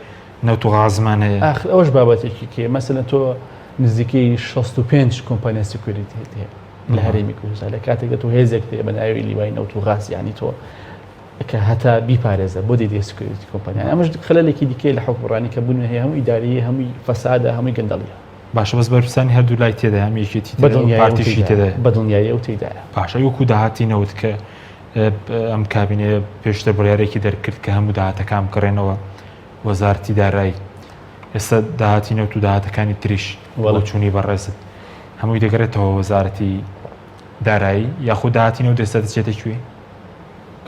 نەوت و غازمان هەیە. ئاخر ئەوەش بابەتێکی کێ مەسەلەن تۆ نزیکەی 65 کۆمپانیا security هەیە لە هەرێمی کوردستان لە کاتێکدا تۆ هێزێک هەیە بە ناوی لیوای نەوت و غاز یانی تۆ کە هەتا بیپارێزە بۆ دێ security کۆمپانیا ئەمەش خەلەلێکی دیکەیە لە حوکمڕانی کە بوون هەیە هەموو ئیداری هەمووی فەسادە هەمووی گەندەڵیە. باشە بەس بەرپرسانی هەردوو لای تێدایە هەم یەکێتی تێدایە و پارتیشی تێدایە. بەدڵنیایی ئەو تێدایە. باشە وەکو داهاتی نەوت کە ئەم کابینەیە پێشتر بڕیارێکی دەرکرد کە هەموو داهاتەکان بگەڕێنەوە وەزارەتی دارایی ئێستا داهاتی نەوت و داهاتەکانی تریش بۆچوونی بەڕێزت هەمووی دەگەڕێتەوە وەزارەتی دارایی یاخود داهاتی نەوت ئێستا دەچێتە کوێ؟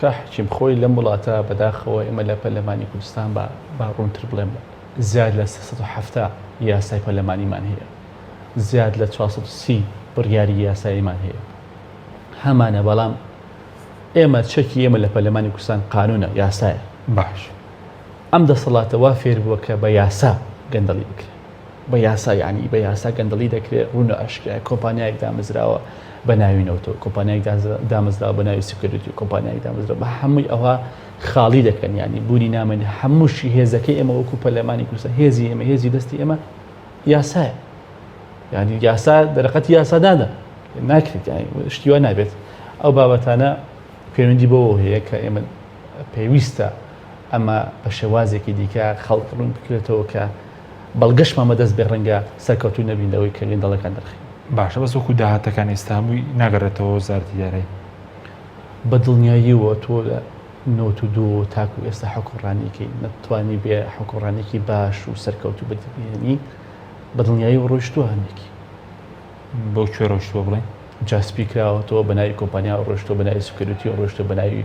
کاک حەکیم خۆی لەم وڵاتە بەداخەوە ئێمە لە پەرلەمانی کوردستان با با ڕوونتر بڵێم زیاد لە 370 یاسای پەرلەمانیمان هەیە زیاد لە 430 بڕیاری یاساییمان هەیە هەمانە بەڵام ئێمە چەکی ئێمە لە پەرلەمانی کوردستان قانونە یاسایە باش ئەم دەسەڵاتە وا فێر بووە کە بە یاسا گەندەڵی بکرێت بە یاسا یعنی بە یاسا گەندەڵی دەکرێت ڕوونە ئاشکرایە کۆمپانیایەک دامەزراوە بە ناوی نەوتەوە کۆمپانیایەک دامەزراوە بە ناوی security کۆمپانیایەک دامەزراوە بە هەمووی ئەوە خاڵی دەکەن یعنی بوونی نامێنێ هەمووشی هێزەکەی ئێمە وەکو پەرلەمانی کوردستان هێزی ئێمە هێزی دەستی ئێمە یاسایە یعنی یاسا دەرەقەتی یاسا دادا ناکرێت یعنی شتی وا نابێت ئەو بابەتانە پەیوەندی بەوە هەیە کە ئێمە پێویستە ئەمە بە شێوازێکی دیکە خەڵک ڕوون بکرێتەوە کە بەڵگەشمان بەدەست بێ ڕەنگە سەرکەوتوو نەبین لەوەی کە گەندەڵەکان دەرخین. باشە بەس وەکو داهاتەکان ئێستا هەمووی ناگەڕێتەوە وەزارەتی دارایی؟ بە دڵنیاییەوە تۆ لە 92 تاکو ئێستا حوکمڕانیکەی نەتوانی بێ حوکمڕانێکی باش و سەرکەوتوو بەدی بهێنی بە دڵنیاییەوە ڕۆیشتووە هەندێکی. بۆ کوێ ڕۆیشتووە بڵێین؟ جا سپی کراوەتەوە بە ناوی کۆمپانیا ڕۆیشتووە بە ناوی security ڕۆیشتووە بە ناوی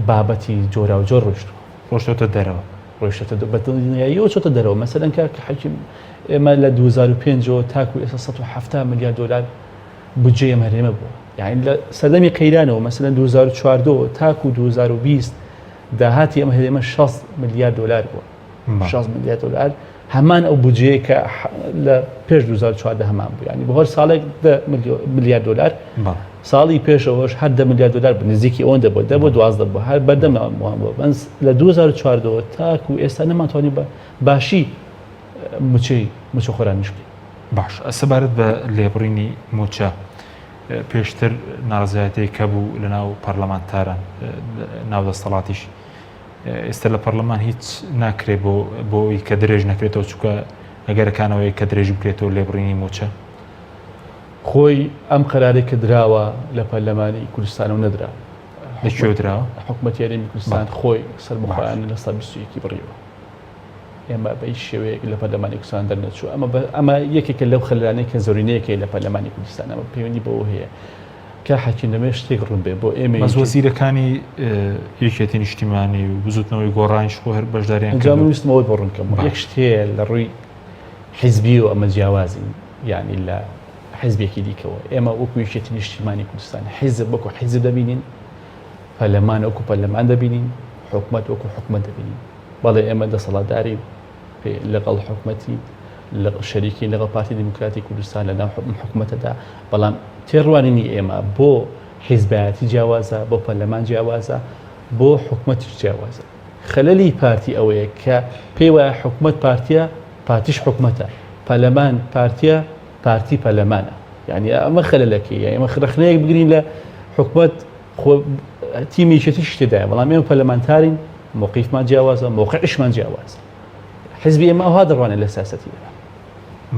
بابەتی جۆراوجۆر ڕۆیشتووە. ڕۆیشتۆتە دەرەوە. ڕۆیشتۆتە بە دڵنیاییەوە چۆتە دەرەوە مەسەلەن کاک حەکیم ئێمە لە 2005 ەوە تاکو ئێستا 170 ملیار دۆلار بودجەی ئەم هەرێمە بووە یعنی لە سەردەمی قەیرانەوە مەسەلەن 2014 تاکو 2020 داهاتی ئەم هەرێمە 60 ملیار دۆلار بووە 60 ملیار دۆلار هەمان ئەو بودجەیە کە لە پێش 2014 هەمان بوو ینی بۆ هەر ساڵێک ملیار دلار ساڵی پێشەوەش هەر دە ملیار دلار بە نزیکی ئەوەندە بۆ دە بۆ دوازدە بوو هەر بەردەم وان بوو بەس لە 2014 تاکو ئێستا نەمانتوانی بە باشی موچەی موچەخۆرانیش بکەین. باش سەبارەت بە لێبڕینی موچە پێشتر ناڕەزایەتێک هەبوو لە ناو پەرلەمانتاران ناو دەستەڵاتیش ئێستا لە پەرلەمان هیچ ناکرێ بۆ بۆی کە درێژ نەکرێتەوە چونکە ئەگەرەکانەوەی کە درێژ بکرێتەوە لێبڕینی موچە خۆی ئەم قەرارەی کە دراوە لە پەرلەمانی کوردستانەوە نەدرا. لە کوێ دراوە؟ حکومەتی هەرێمی کوردستان خۆی سەربەخۆیانە لە 121 بڕیوە. ئێمە بە هیچ شێوەیەک لە پەرلەمانی کوردستان دەرنەچوو. ئەمە ئەمە یەکێکە لەو خەلانەی کە زۆرینەیەکەی لە پەرلەمانی کوردستان ئەمە پەیوەندی بەوە هەیە. کاک حەکیم دەمەوێت شتێک ڕوون بێ بۆ ئێمە بەس وەزیرەکانی یەکێتی نیشتیمانی و بزوتنەوەی گۆڕانیش خۆ هەر بەشداریان کردووە. ئینجا من ویستم ئەوەی بۆ ڕوون کەمەوە. یەک شت هەیە لە ڕووی حیزبی و ئەمە جیاوازین یانی لە حیزبێکی دیکەوە ئێمە وەکو یەکێتی نیشتیمانی کوردستان حیزب وەکو حیزب دەبینین پەرلەمان وەکو پەرلەمان دەبینین حکومەت وەکو حکومەت دەبینین. بەڵێ ئێمە دەسەڵاتدارین لەگەڵ حکومەتی شەریکی لەگەڵ پارتی دیموکراتی کوردستان لە ناو حکومەتەدا بەڵام تێڕوانینی ئێمە بۆ حیزبایەتی جیاوازە بۆ پەرلەمان جیاوازە بۆ حکومەتیش جیاوازە خەلەلی پارتی ئەوەیە کە پێی وایە حکومەت پارتیە پارتیش حکومەتە پەرلەمان پارتیە پارتی پەرلەمانە یعنی ئەمە خەلەلەکەی ئێمە ڕەخنەیەک بگرین لە حکومەت خۆ تیمی یەکێتیش تێدایە بەڵام ئێمە پەرلەمانتارین موقیفمان جیاوازە موقعیشمان جیاوازە حزبی ئێمە ئەوها دەڕوانێت لە سیاسەتی ئێران.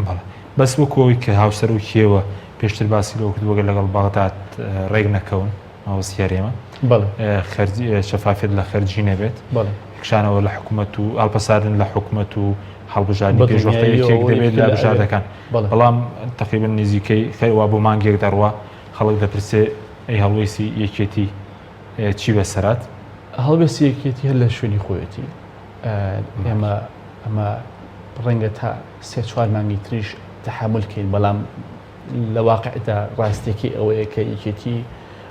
بەڵێ بەس وەکو ئەوەی کە هاوسەرۆکیەوە پێشتر باسی لەوە کردووە گەر لەگەڵ بەغداد ڕێک نەکەون ماوەسی هەرێمە شەفافیت لە خەرجی نەبێت کشانەوە لە حکوومەت و هەڵپەساردن لە حکوومەت و هەڵبژاردنی پێشوەختە یەکێک دەبێت لە بژاردەکان بەڵام تقریبا نزیکەی خەروا بۆ مانگێک دەڕوا خەڵک دەپرسێ ئەی هەڵوێستی یەکێتی چی بەسەرات؟ هەڵوێستی یەکێتی هەر لە شوێنی خۆیەتی ئێمە ئەمە ڕەنگە تا سێ چوار مانگی تریش تەحەمول کەین بەڵام لە واقعدا ڕاستیەکەی ئەوەیە کە یەکێتی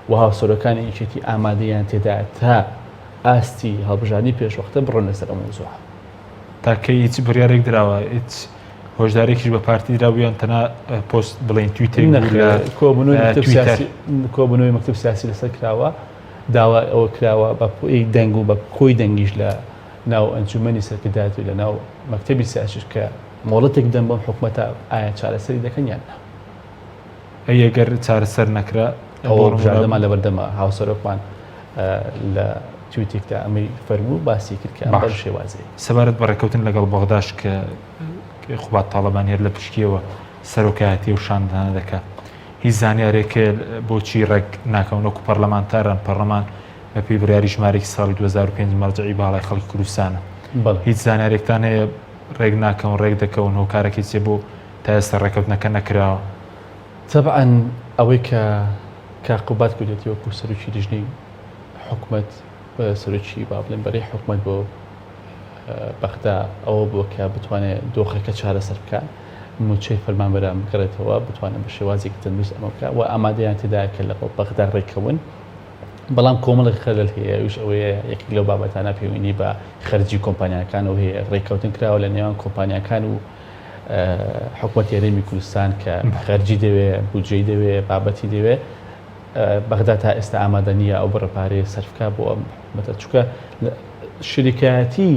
و هاوسەرۆکانی یەکێتی ئامادەیان تێدا تا ئاستی هەڵبژاردنی پێشوەختە بڕۆن لەسەر ئەم مەوزوعە. تا کەی هیچ بڕیارێک دراوە هیچ هۆشدارێکیش بە پارتی درابوو یان تەنها پۆست بڵێین تویتێک بوو لە کۆبوونەوەی مەکتەب سیاسی کۆبوونەوەی مەکتەب سیاسی لەسەر کراوە داوا ئەوە کراوە بە کۆی دەنگ و بە کۆی دەنگیش لە ناو ئەنجومەنی سەرکردایەتی لە ناو مەکتەبی سیاسیش کە مۆڵەتێک بدەن بەم حکومەتە ئایا چارەسەری دەکەن یان نا. ئەی ئەگەر چارەسەر نەکرا ئەوە بژاردەمان لەبەردەمە هاوسەرۆکمان لە تویتێکدا ئەمەی فەرموو باسی کرد کە ئەم بەم شێوازەیە. سەبارەت بە ڕێککەوتن لەگەڵ بەغداش کە قوباد تاڵەبانی هەر لە پشکیەوە سەرۆکایەتی و شاندانە دەکات هیچ زانیارێک بۆچی ڕێک ناکەون وەکو پەرلەمانتاران پەرلەمان بەپێی بڕیاری ژمارێکی ساڵی 2005 مەرجعی باڵای خەڵکی کوردستانە هیچ زانیارێکتان هەیە ڕێک ناکەون ڕێک دەکەون هۆکارەکەی چیە بۆ تا ئێستا ڕێکەوتنەکە نەکراوە؟ تەبعەن ئەوەی کە کاک قوباد کردێتی وەکو سەرۆکی لیژنەی حکومەت سەرۆکی با بڵێن بەرەی حکومەت بۆ بەغدا ئەوە بووە کە بتوانێت دۆخەکە چارەسەر بکە موچەی فەرمانبەران بگەڕێتەوە بتوانێت بە شێوازێکی تەندروست ئەمە بکە و ئامادەیان تێدایە کە لەگەڵ بەغدا ڕێککەون بەڵام کۆمەڵێک خەلەل هەیە ئەویش ئەوەیە یەکێک لەو بابەتانە پەیوەندی بە خەرجی کۆمپانیاکانەوە هەیە ڕێککەوتن کراوە لە نێوان کۆمپانیاکان و حکومەتی هەرێمی کوردستان کە خەرجی دەوێ بودجەی دەوێ بابەتی دەوێ بەغدا تا ئێستا ئامادە نییە ئەو بڕە پارەیە سەرف بکا بۆ ئەم حکومەتە چونکە شریکایەتی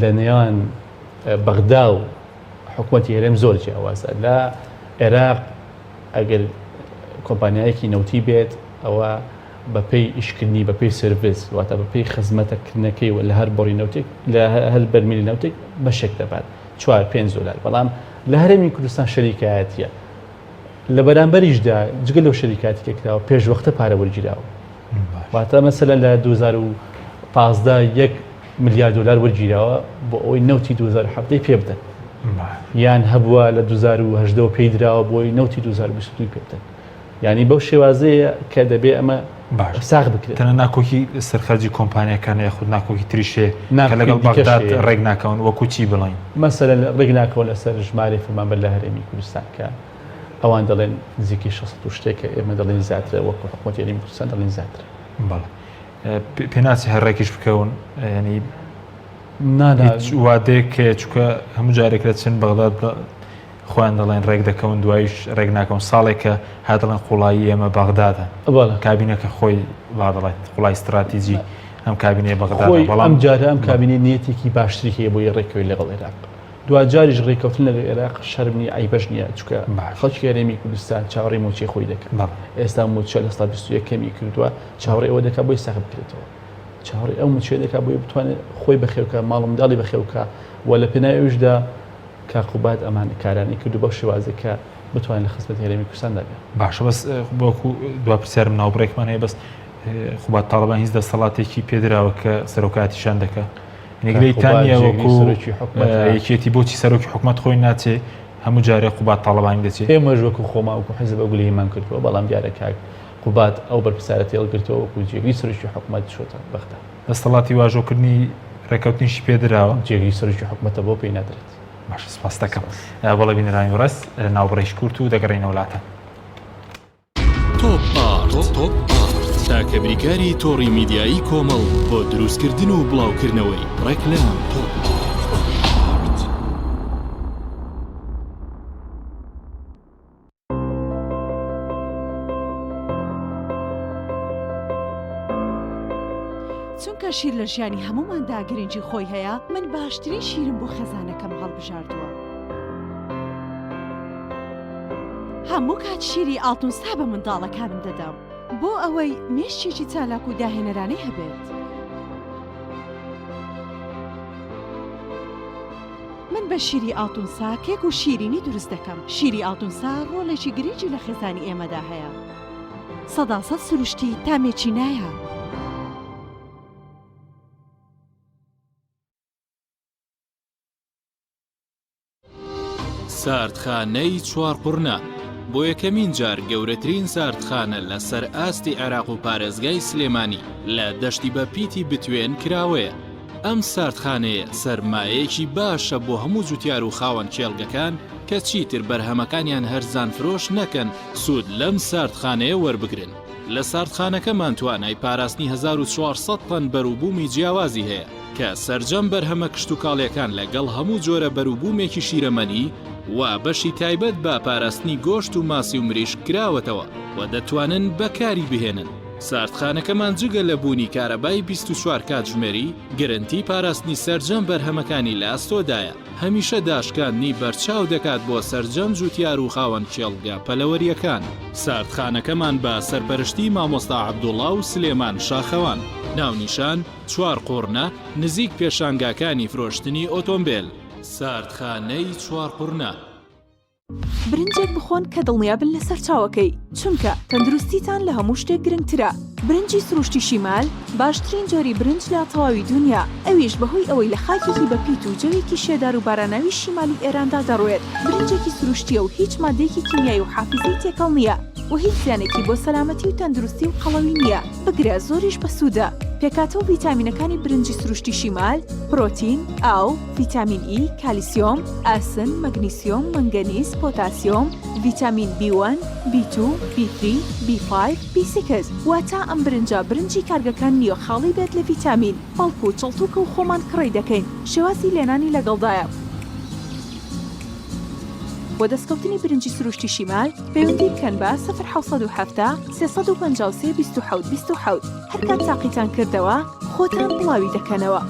لە نێوان بەغدا و حکومەتی هەرێم زۆر جیاوازە لە عێراق ئەگەر کۆمپانیایەکی نەوتی بێت ئەوە بەپێی ئیشکردنی بەپێی سێرڤس واتە بەپێی خزمەتەکردنەکەی و لە هەر بۆڕی نەوتێک لە هەر بەرمیلی نەوتێک بەشێک دەبات چوار پێنج دۆلار بەڵام لە هەرێمی کوردستان شەریکایەتیە لە بەرامبەریشدا جگە لەو شەریکاتی کە کراوە پێشوەختە پارە وەرگیراوە واتە مەسەلەن لە 2015 یەک ملیار دۆلار وەرگیراوە بۆ ئەوەی نەوتی 2017 پێ بدەن یان هەبووە لە 2018 پێی دراوە بۆی نەوتی 2022 پێ بدەن یانی بەو شێوازەیە کە دەبێ ئەمە باش ساغ بکرێت. تەنها ناکۆکی سەر خەرجی کۆمپانیاکانە یاخود ناکۆکی تریش هەیە کە ناکۆکی لەگەڵ دیکەش بەغداد هەیە. ڕێک ناکەون وەکو چی بڵێین؟ مەسەلەن ڕێک ناکەون لەسەر ژمارەی فەرمانبەر لە هەرێمی کوردستان کە ئەوان دەڵێن نزیکەی 600 و شتێکە ئێمە دەڵێین زیاترە وەکو حکومەتی هەرێمی کوردستان دەڵێین زیاترە. بەڵێ پێناچێ هەر ڕێکیش بکەون یانی نا نا هیچ وادەیەک هەیە چونکە هەموو جارێک دەچن بەغداد خۆیان دەڵێن ڕێک دەکەون دوایش ڕێک ناکەون ساڵێکە هەر دەڵێن قوڵایی ئێمە بەغدادە کابینەکە خۆی وا دەڵێت قوڵای ستراتیجی ئەم کابینەیە بەغدادە خۆی بەڵام ئەم جارە ئەم کابینەی نیەتێکی باشتری هەیە بۆی ڕێککەوێت لەگەڵ عێراق دواجاریش ڕێککەوتن لەگەڵ عێراق شەرم نییە عەیبەش نییە چونکە خەڵکی هەرێمی کوردستان چاوەڕێی مووچەی خۆی دەکات ئێستا مووچە لە 21 کەمی کردووە چاوەڕێی ئەوە دەکات بۆی سەخت بکرێتەوە چاوەڕێی ئەو مووچەیە دەکات بۆی بتوانێت خۆی بەخێوکە ماڵ و منداڵی بەخێوکە و لە پێناوی ئەویشدا کاک قوباد ئەمان کارانەی کردو بەو شێوازەی کە بتوانێت لە خزمەتی هەرێمی کوردستاندا بێت. باشە بەس وەکو دوا پرسیارم ناوبڕێکمان هەیە بەس قوباد تاڵەبانی هیچ دەسەڵاتێکی پێدراوە کە سەرۆکایەتیشان دەکا نگلەیتان نییە وەکو یەکێتی بۆچی سەرۆکی حکومەت خۆی ناچێ هەموو جارێ قوباد تاڵەبانی دەچێ ئێمەش وەکو خۆمان وەکو حیزب ئەو گلەییمان کردووە بەڵام دیارە کاک قوباد ئەو بەرپرسیارەتی هەڵگرتووە وەکو جێگری سەرۆکی حکومەت چۆتە بەغدا. دەستەڵاتی واژۆکردنی ڕێکەوتنیشی پێدراوە. جێگری سەرۆکی حکومەتە بۆ پێی نادرێت. باشە سپاست دەکەم. بەڵێ بینەرانی بەڕێز ناوبڕێکی کورت و دەگەڕێینەوە لاتان. تۆپ ئارت. تاکە بریکاری تۆڕی میدیایی کۆمەڵ بۆ دروستکردن و بڵاوکردنەوەی ڕێکلام. چونکە شیر لە ژیانی هەمووماندا گرنگی خۆی هەیە، من باشترین شیرم بۆ خێزانەکەم هەڵبژاردووە. هەموو کات شیری ئاڵتونسا بە منداڵەکانم دەدەم بۆ ئەوەی مێشکێکی چالاک و داهێنەرانەی هەبێت. من بە شیری ئاڵتونسا کێک و شیرینی دروست دەکەم. شیری ئاڵتونسا ڕۆڵێکی گرنگی لە خێزانی ئێمەدا هەیە. سەداسەد سروشتی تامێکی نایاب. ساردخانەی چوارقوڕنە، بۆ یەکەمین جار گەورەترین ساردخانە لە سەر ئاستی عێراق و پارێزگای سلێمانی لە دەشتی بە پیتی بتوێن کراوەیە. ئەم ساردخانەیە سەرمایەیەکی باشە بۆ هەموو جوتیار و خاوەن کێڵگەکان کە چیتر بەرهەمەکانیان هەرزان فرۆش نەکەن سوود لەم ساردخانەیە وەربگرن. لە ساردخانەکەمان توانای پاراستنی 1400 تەن بەروبوومی جیاوازی هەیە کە سەرجەم بەرهەمە کشتوکاڵیەکان لەگەڵ هەموو جۆرە بەروبوومێکی شیرەمەنی و بەشی تایبەت بە پاراستنی گۆشت و ماسی و مریشک کراوەتەوە و دەتوانن بەکاری بهێنن. ساردخانەکەمان جگە لە بوونی کارەبای 24 کاتژمێری، گرنتی پاراستنی سەرجەم بەرهەمەکانی لە ئەستۆدایە، هەمیشە داشکاندنی بەرچاو دەکات بۆ سەرجەم جوتیار و خاوەن کێڵگە پەلەوەرییەکان. ساردخانەکەمان بە سەرپەرشتی مامۆستا عەبدوڵا و سلێمان شاخەوان. ناونیشان، چوارقوڕنە، نزیک پێشانگاکانی فرۆشتنی ئۆتۆمبێل. ساردخانەی چوارقوڕنە. برنجێک بخۆن کە دڵنیابن لە سەرچاوەکەی، چونکە تەندروستیتان لە هەموو شتێک گرنگترە. برنجی سروشتی شیمال باشترین جۆری برنج لە تەواوی دونیا، ئەویش بەهۆی ئەوەی لە خاکێکی بەپیت و جەوێکی شێدار و باراناوی شیمالی ئێراندا دەڕوێت، برنجێکی سروشتییە و هیچ ماددەیەکی کیمیایی و حافیزەی تێکەڵ نییە و هیچ زیانێکی بۆ سەلامەتی و تەندروستی و قەڵەوی نییە، بگرە زۆریش بەسوودە. پێکهاتە و ڤیتامینەکانی برنجی سروشتی شیمال، پرۆتین، ئاو، ڤیتامین ئی، کالیسیۆم، ئاسن، مەگنیسیۆم، مەنگەنیز، پۆتاسیۆم، ڤیتامین بی وەن، بی توو، بی تری، بی فایڤ، بی سیکس، واتە ئەم برنجە برنجی کارگەکان نییە خاڵی بێت لە ڤیتامین، بەڵکو چڵتوکە و خۆمان کڕی دەکەین، شێوازی لێنانی لەگەڵدایە. بۆ دەستکەوتنی برنجی سروشتی شیمال پەیوەندی بکەن بە، سفر 770 353 27 27، هەرکات تاقیتان کردەوە خۆتان بڵاوی دەکەنەوە.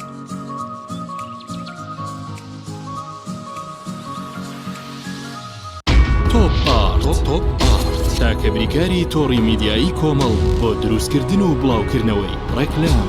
تۆپ ئارت تاکە بریکاری تۆڕی میدیایی کۆمەڵ بۆ دروستکردن و بڵاوکردنەوەی ڕێکلام.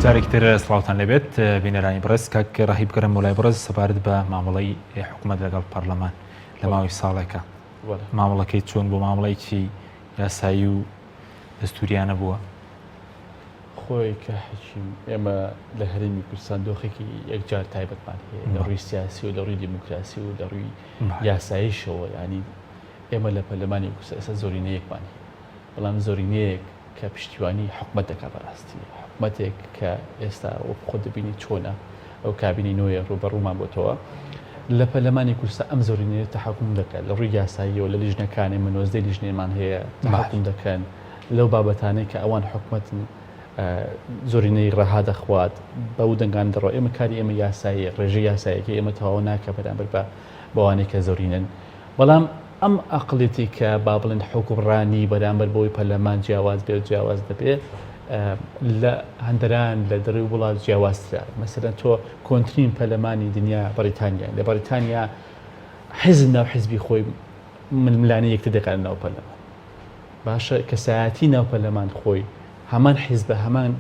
جارێکی تر سڵاوتان لێبێت بینەرانی بەڕێز کاک ڕەهی بگەڕێم بۆ لای بەڕێز سەبارەت بە مامەڵەی حکوومەت لەگەڵ پەرلەمان لە ماوەی ساڵێکە مامەڵەکەی چۆن بۆ مامەڵەیەکی یاسایی و دەستوریانە بووە؟ خۆی کە حەکیم ئێمە لە هەرێمی کوردستان دۆخێکی یەکجار تایبەتمان هەیە لە ڕووی سیاسی و لە ڕووی دیموکراسی و لە ڕووی یاساییشەوە ینی ئێمە لە پەرلەمانی کوردستان ئێستا زۆرینەیەکمان هەیە بەڵام زۆرینەیەک کە پشتیوانی حکومەت دەکات بەڕاستی حکومەتێک کە ئێستا وەک خۆت دەبینی چۆنە ئەو کابینەی نوێ ڕووبەڕوومان بۆتەوە لە پەرلەمانی کوردستان ئەم زۆرینەیە تەحەکوم دەکات لە ڕووی یاساییەوە لە لیژنەکانی من نۆزدەی لیژنەمان هەیە تەحەکوم دەکەن لەو بابەتانەی کە ئەوان حکومەتن زۆرینەی ڕەها دەخوات بەو دەنگان دەڕۆ ئێمە کاری ئێمە یاسایی ڕێژەی یاسایەکە ئێمە تەواو ناکە بەرامبەر بە بەوانەی کە زۆرینەن بەڵام ئەم ئەقڵیەتی کە با بڵێن حوکمڕانی بەرامبەر بەوەی پەرلەمان جیاواز بێت جیاواز دەبێت لە هەندەران لە دەروی وڵات جیاوازترە مەسەلەن تۆ کۆنترین پەرلەمانی دنیا بەریتانیا لە بەریتانیا حیزب ناو حیزبی خۆی ململانێ یەکتر دەکات ناو پەرلەمان باشە کەسایەتی ناو پەرلەمان خۆی هەمان حیزبە هەمان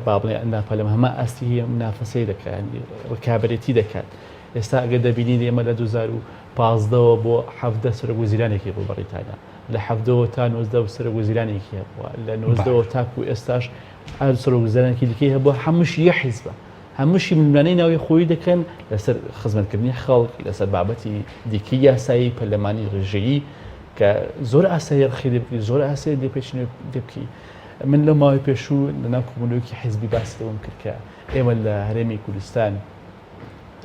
با بڵێ ناو پەرلەمان هەمان ئاستی هەیە منافەسەی دەکات یانی ڕکابەرێتی دەکات ئێستا ئەگەر دەبینین ئێمە لە 2015ەوە بۆ 17 سەرۆک وەزیرانێکی بۆ بەڕیتانیا لە حەڤدەوە تا نۆزدە سەرۆک وەزیرانێکی هەبووە لە نۆزدەوە تاکو ئێستاش هەر سەرۆک وەزیرانێکی دیکەی هەبووە هەمووش یە حیزبە. هەمووشی ململانێی ناوی خۆی دەکەن لەسەر خزمەتکردنی خەڵک لەسەر بابەتی دیکەی یاسایی پەرلەمانی ڕێژەیی کە زۆر ئاسایی ڕخی لێ بکری زۆر ئاسایی لێپێچینەوە لێ بکەی من لەو ماوەی پێشوو لەناو کۆبوونەوەیەکی حیزبی باسی لەوەم کرد کە ئێمە لە هەرێمی کوردستان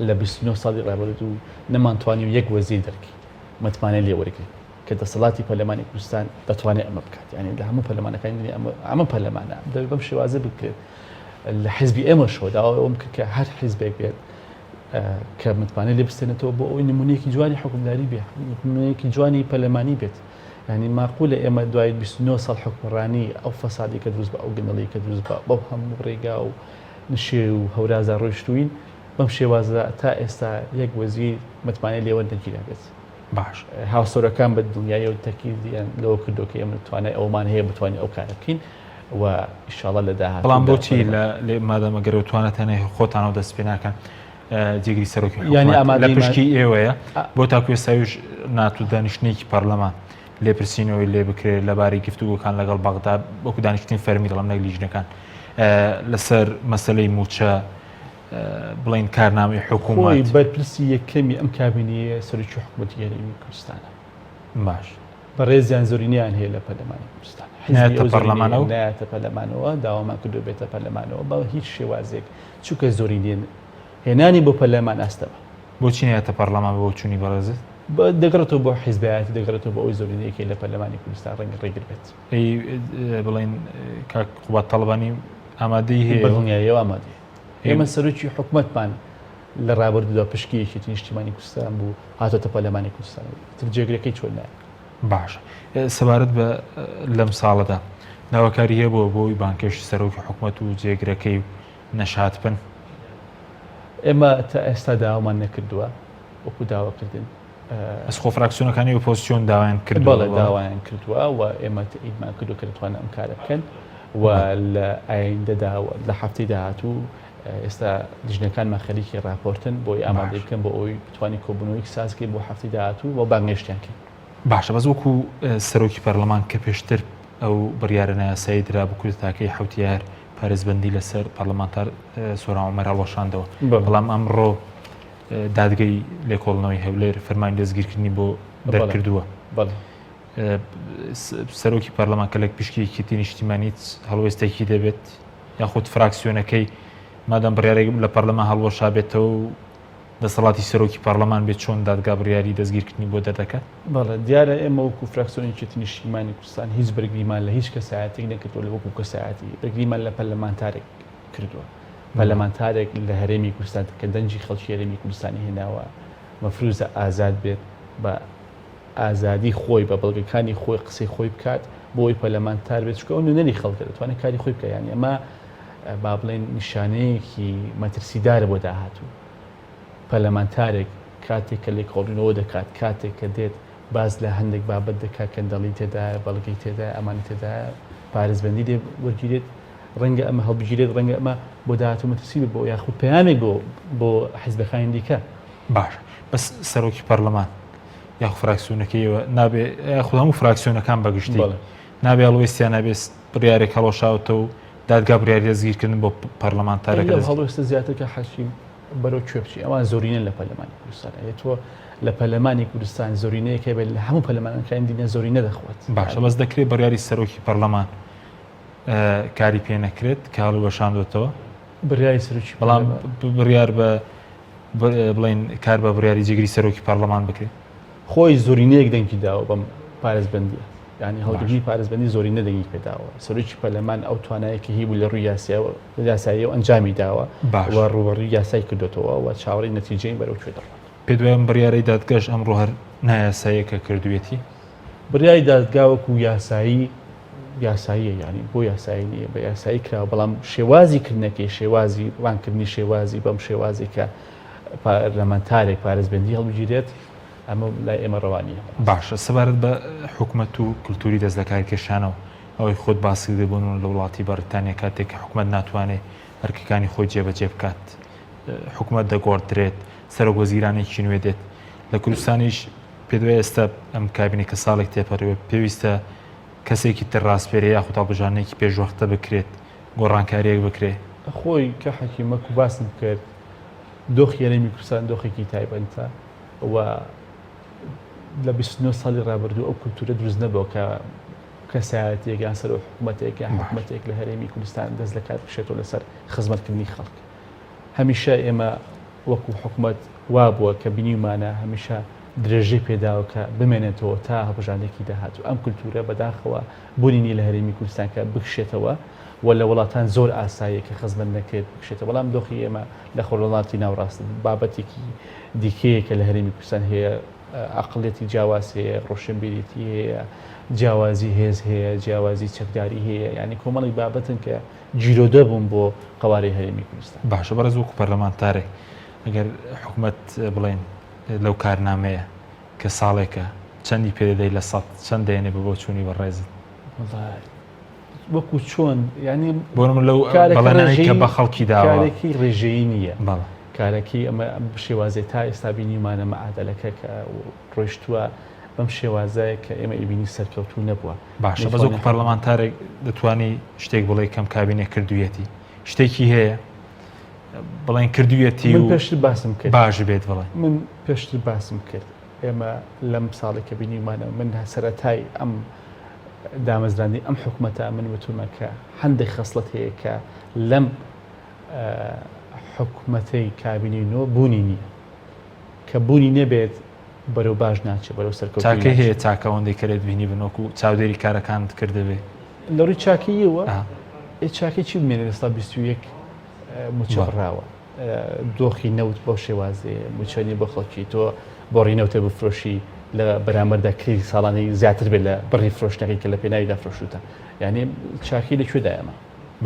لە 29 ساڵی ڕابردوو نەمانتوانی و یەک وەزیر دەرکەین متمانەی لێ وەرگرین کە دەسەڵاتی پەرلەمانی کوردستان دەتوانێت ئەمە بکات یعنی لە هەموو پەرلەمانەکانی دنیا ئەمە ئەمە پەرلەمانە دەبێت بەم شێوازە بکرێت لە حزبی ئێمەشەوە داوا ئەوم کرد کە هەر حزبێک بێت کە متمانە لێ بستێنێتەوە بۆ ئەوەی نمونەیەکی جوانی حکومداری بێ نمونەیەکی جوانی پەرلەمانی بێت یعنی ماقولە ئێمە دوای 29 ساڵ حکومڕانی ئەو فەسادی کە دروست بە ئەو گەندەڵی کە دروست بە بەو هەموو ڕێگا و نشێ و هەورازا ڕۆیشتوین بەم شێوازە تا ئێستا یەک وەزیر متمانەی لێ وەرنەگیرابێت. باش. هاوسەرۆکان بە دڵنیاییەوە تەکیدیان لەوە کردووە کە ئێمە توانای ئەوەمان هەیە بتوانین ئەو کارە بکەین و ئیشاڵا لە داهاتوودا بەڵام بۆچی لە لێ مادەمە گەرەوە توانتان هەیە خۆتانەوە دەست پێ ناکەن جێگری سەرۆکی یانی حکوومەت لە ئامادەیمان پشکی ئێوەیە بۆ تاکو ئێستاویش ناتوو دانیشتنێکی پەرلەمان لێپرسینەوەی لێ بکرێت لەبارەی گفتوگۆکان لەگەڵ بەغدا وەکو دانیشتنی فەرمی دەڵێم نەک لیژنەکان لەسەر مەسەلەی مووچە بڵین کارنامەی حکوومەت خۆی بەرپرسی یەکەمی ئەم کابینەیە سەرۆکی حکوومەتی هەرێمی کوردستانە. باش. بەڕێزیان زۆرینەیان هەیە لە پەرلەمانی کوردستان. حیزبی نایەتە ئەو زۆرینەیە پەرلەمانەوە؟ نایەتە پەرلەمانەوە، داوامان کردووە بێتە پەرلەمانەوە بە هیچ شێوازێک، چونکە زۆرینەیە هێنانی بۆ پەرلەمان ئاستەمە. بۆچی نایەتە پەرلەمان بە بۆچوونی بەڕێزت؟ دەگەڕێتەوە بۆ حیزبایەتی، دەگەڕێتەوە بۆ ئەوەی زۆرینەیەک هەیە لە پەرلەمانی کوردستان ڕەنگە ڕێگر بێت. ئەی بڵێین کاک قوباد تاڵەبانی ئامادەی هەیە؟ بە دڵنیاییەوە ئامادەیە. ئێمە سەرۆکی حکومەتمان لە ڕابردوودا پشکی یەکێتی نیشتیمانی کوردستان بوو، هاتۆتە پەرلەمانی کوردستان، ئیتر جێگرەکەی چۆن نایە؟ باشە سەبارەت بە لەم ساڵەدا داواکاری هەبووە بۆی بانکێشتی سەرۆکی حکومەت و جێگرەکەی و نەشات بن؟ ئێمە تا ئێستا داوامان نەکردووە وەکو داواکردن. بەس خۆ فراکسیۆنەکانی ئۆپۆزسیۆن داوایان کردووە. بەڵێ داوایان کردووە و ئێمە تەئیدمان کردووە کە دەتوانن ئەم کارە بکەن و لە ئایندەدا و لە هەفتەی داهاتوو ئێستا لیژنەکانمان خەریکی راپۆرتن بۆی ئامادەی بکەن بۆ ئەوەی بتوانین کۆبوونەوەیەک ساز بکەین بۆ هەفتەی داهاتوو و بانگهێشتیان کەین. باشە بەس وەکو سەرۆکی پەرلەمان کە پێشتر ئەو بڕیارە نایاسایی درا بۆ کودەتاکەی حەوتی ئایار پارێزبەندی لەسەر پەرلەمانتار سۆران عومەر هەڵوەشاندەوە بەڵام ئەمڕۆ دادگەی لێکۆڵنەوەی هەولێر فەرمانی دەستگیرکردنی بۆ دەرکردووە سەرۆکی پەرلەمان کە لە پشکی یەکێتی نیشتیمانی هەڵوێستێکی دەبێت یاخود فراکسیۆنەکەی مادەم بڕیارێک لە پەرلەمان هەڵوەشابێتەوە و دەسەڵاتی سەرۆکی پەرلەمان بێت چۆن دادگا بڕیاری دەستگیرکردنی بۆ دەردەکات؟ بەڵێ دیارە ئێمە وەکو فراکسیۆنی یەکێتی نیشتیمانی کوردستان هیچ بەرگریمان لە هیچ کەسایەتێک نەکردووە لە وەکو کەسایەتی بەرگریمان لە پەرلەمانتارێک کردووە پەرلەمانتارێک لە هەرێمی کوردستان کە دەنگی خەڵکی هەرێمی کوردستانی هێناوە مەفروزە ئازاد بێت بە ئازادی خۆی بە بەڵگەکانی خۆی قسەی خۆی بکات بۆی پەرلەمانتار بێت چونکە ئەو نوێنەری خەڵکە دەتوانێت کاری خۆی بکات یانی ئەمە با بڵێن نیشانەیەکی مەترسیدارە بۆ داهاتوو پەرلەمانتارێک کاتێک کە لێکۆڵینەوە دەکات کاتێک کە دێت باس لە هەندێک بابەت دەکات کەندەڵی تێدایە بەڵگەی تێدایە ئەمانی تێدایە پارێزبەندی لێ وەرگیرێت ڕەنگە ئەمە هەڵبگیرێت ڕەنگە ئەمە بۆ داهاتوو مەترسی بێت بۆ یاخود پەیامێک بۆ بۆ حیزبەکانی دیکە. باشە بەس سەرۆکی پەرلەمان یاخود فراکسیۆنەکەی ئێوە نابێ یاخود هەموو فراکسیۆنەکان بەگشتی نابێ هەڵوێستیان نابێ بڕیارێک هەڵۆشاوتە و دادگا بڕیاری دەستگیرکردن بۆ پەرلەمانتارەکە لەو هەڵوێستە زیاتر کە حەشیم بەرەو کوێ بچی ئەوان زۆرینەن لە پەرلەمانی کوردستان ئەیە تۆ لە پەرلەمانی کوردستان زۆرینەیەک هەبێت لە هەموو پەرلەمانەکانی دنیا زۆرینە دەخوات باشە بەس دەکرێت بڕیاری سەرۆکی پەرلەمان کاری پێ نەکرێت کە هەڵیوەشاندوێتەوە بڕیاری سەرۆکی بەڵام بڕیار بە بڵێن کار بە بڕیاری جێگری سەرۆکی پەرلەمان بکرێت خۆی زۆرینەیەک دەنگی داوە بەم پارێزبەندیە یعنی هەڵگرتنی پارێزبەندی زۆرینە دەنگی پێداوە سەرۆکی پەرلەمان ئەو توانایەکی هی بوو لە ڕووی یاسایەوە یاسایی و ئەنجامی داوە و ڕووبەڕووی یاسای کردوێتەوە و چاوەڕێی نەتیجەی بەرەو کوێ دەڕوات پێت وایە ئەم بڕیارەی دادگەش ئەمڕۆ هەر نایاساییە کە کردوویەتی؟ بڕیاری دادگا وەکو یاسایی یاساییە یانی بۆ یاسایی نییە بە یاسایی کراوە بەڵام شێوازی کردنەکەی شێوازی ڕانکردنی شێوازی بەم شێوازی کە پەرلەمانتارێک پارێزبەندی هەڵبگیرێت ئەمە لای ئێمە ڕەوا نییە. باشە سەبارەت بە حکومەت و کلتوری دەست لەکارکێشانەوە ئەوەی خۆت باست کرد بۆ نمونە لە وڵاتی بەڕیتانیا کاتێک کە حکومەت ناتوانێ ئەرکەکانی خۆی جێبەجێ بکات حکومەت دەگۆڕدرێت سەرۆک وەزیرانێکی نوێ دێت لە کوردستانیش پێت وایە ئێستا ئەم کابینە کە ساڵێک تێپەڕیوە پێویستە کەسێکی تر ڕاسپێرێ یاخود هەڵبژاردنێکی پێشوەختە بکرێت گۆڕانکاریەک بکرێ؟ خۆی کە حەکیم وەکو باسم کرد دۆخی هەرێمی کوردستان دۆخێکی تایبەتە و لە 29 ساڵی ڕابردوو ئەو کولتورە دروست نەبووە کە کەسایەتێک یان سەرۆک حکوومەتێک یان حکوومەتێک لە هەرێمی کوردستان دەست لە کار بکشێتەوە لەسەر خزمەتکردنی خەڵک. هەمیشە ئێمە وەکو حکومەت وابووە کە بینیومانە هەمیشە درێژەی پێداوە کە بمێنێتەوە تا هەڵبژاردنێکی داهاتوو. ئەم کولتوورە بەداخەوە بوونی نییە لە هەرێمی کوردستان کە بکشێتەوە و لە وڵاتان زۆر ئاساییە کە خزمەت نەکرێت بکشێتەوە، بەڵام دۆخی ئێمە لە خۆرهەڵاتی ناوەڕاست بابەتێکی دیکەیە کە لە هەرێمی کوردستان هەیە، عەقڵیەتی جیاواز هەیە، ڕۆشنبیریی هەیە، جیاوازی هێز هەیە، جیاوازی چەکداری هەیە، یانی کۆمەڵێک بابەتن کە گیرۆدە بوون بۆ قەوارەی هەرێمی کوردستان. باشە بەڕێز وەکو پەرلەمانتارێک ئەگەر حکومەت بڵێن لەو کارنامەیە کە ساڵێکە چەندی پێ دەدەی لە سەد چەند دەێنێ بە بۆچوونی بەڕێزت؟ وەکو چۆن یعنی بۆ من لەو بەڵێنانەی کە بە خەڵکی داوە کارێکی ڕێژەیی نییە بەڵێ کارەکەی ئەمە شێوازێ تا ئێستا بینیمانە مەعادەلەکە کە ڕۆیشتووە بەم شێوازە کە ئێمە ئیبینی سەرکەوتوو نەبووە. باشە بەس وەکو پەرلەمانتارێک دەتوانی شتێک بڵێ کەم کابینە کردوویەتی شتێکی هەیە بڵێن کردوویەتی من پێشتر باسم کرد باش بێت بڵێ من پێشتر باسم کرد ئێمە لەم ساڵی کە بینیمانە من سەرەتای ئەم دامەزراندنی ئەم حکومەتە من وتومە کە هەندێک خەسڵەت هەیە کە لەم حکومەتەی کابینەی نۆ بوونی نییە کە بوونی نەبێت بەرەو باش ناچێت بەرەو سەرکەوتوویی چاکەی هەیە ناچێت. چاکە ئەوەندەی کە لێت بینیبن وەکو چاودێری کارەکانت کردبێ. لە ڕووی چاکەییەوە ئا. ئێ چاکەی چی بمێنێ لە سا 21 مووچە بەڵێ. بڕاوە دۆخی نەوت بەو شێوازەیە مووچە نیە بۆ خەڵکی تۆ بۆڕی نەوتێ بفرۆشی لە بەرامبەردا کرێی ساڵانەی زیاتر بێت لە بڕی فرۆشتنەکەی کە لە پێناویدا فرۆشتووتە یانی چاکەی لە کوێدایە ئەمە؟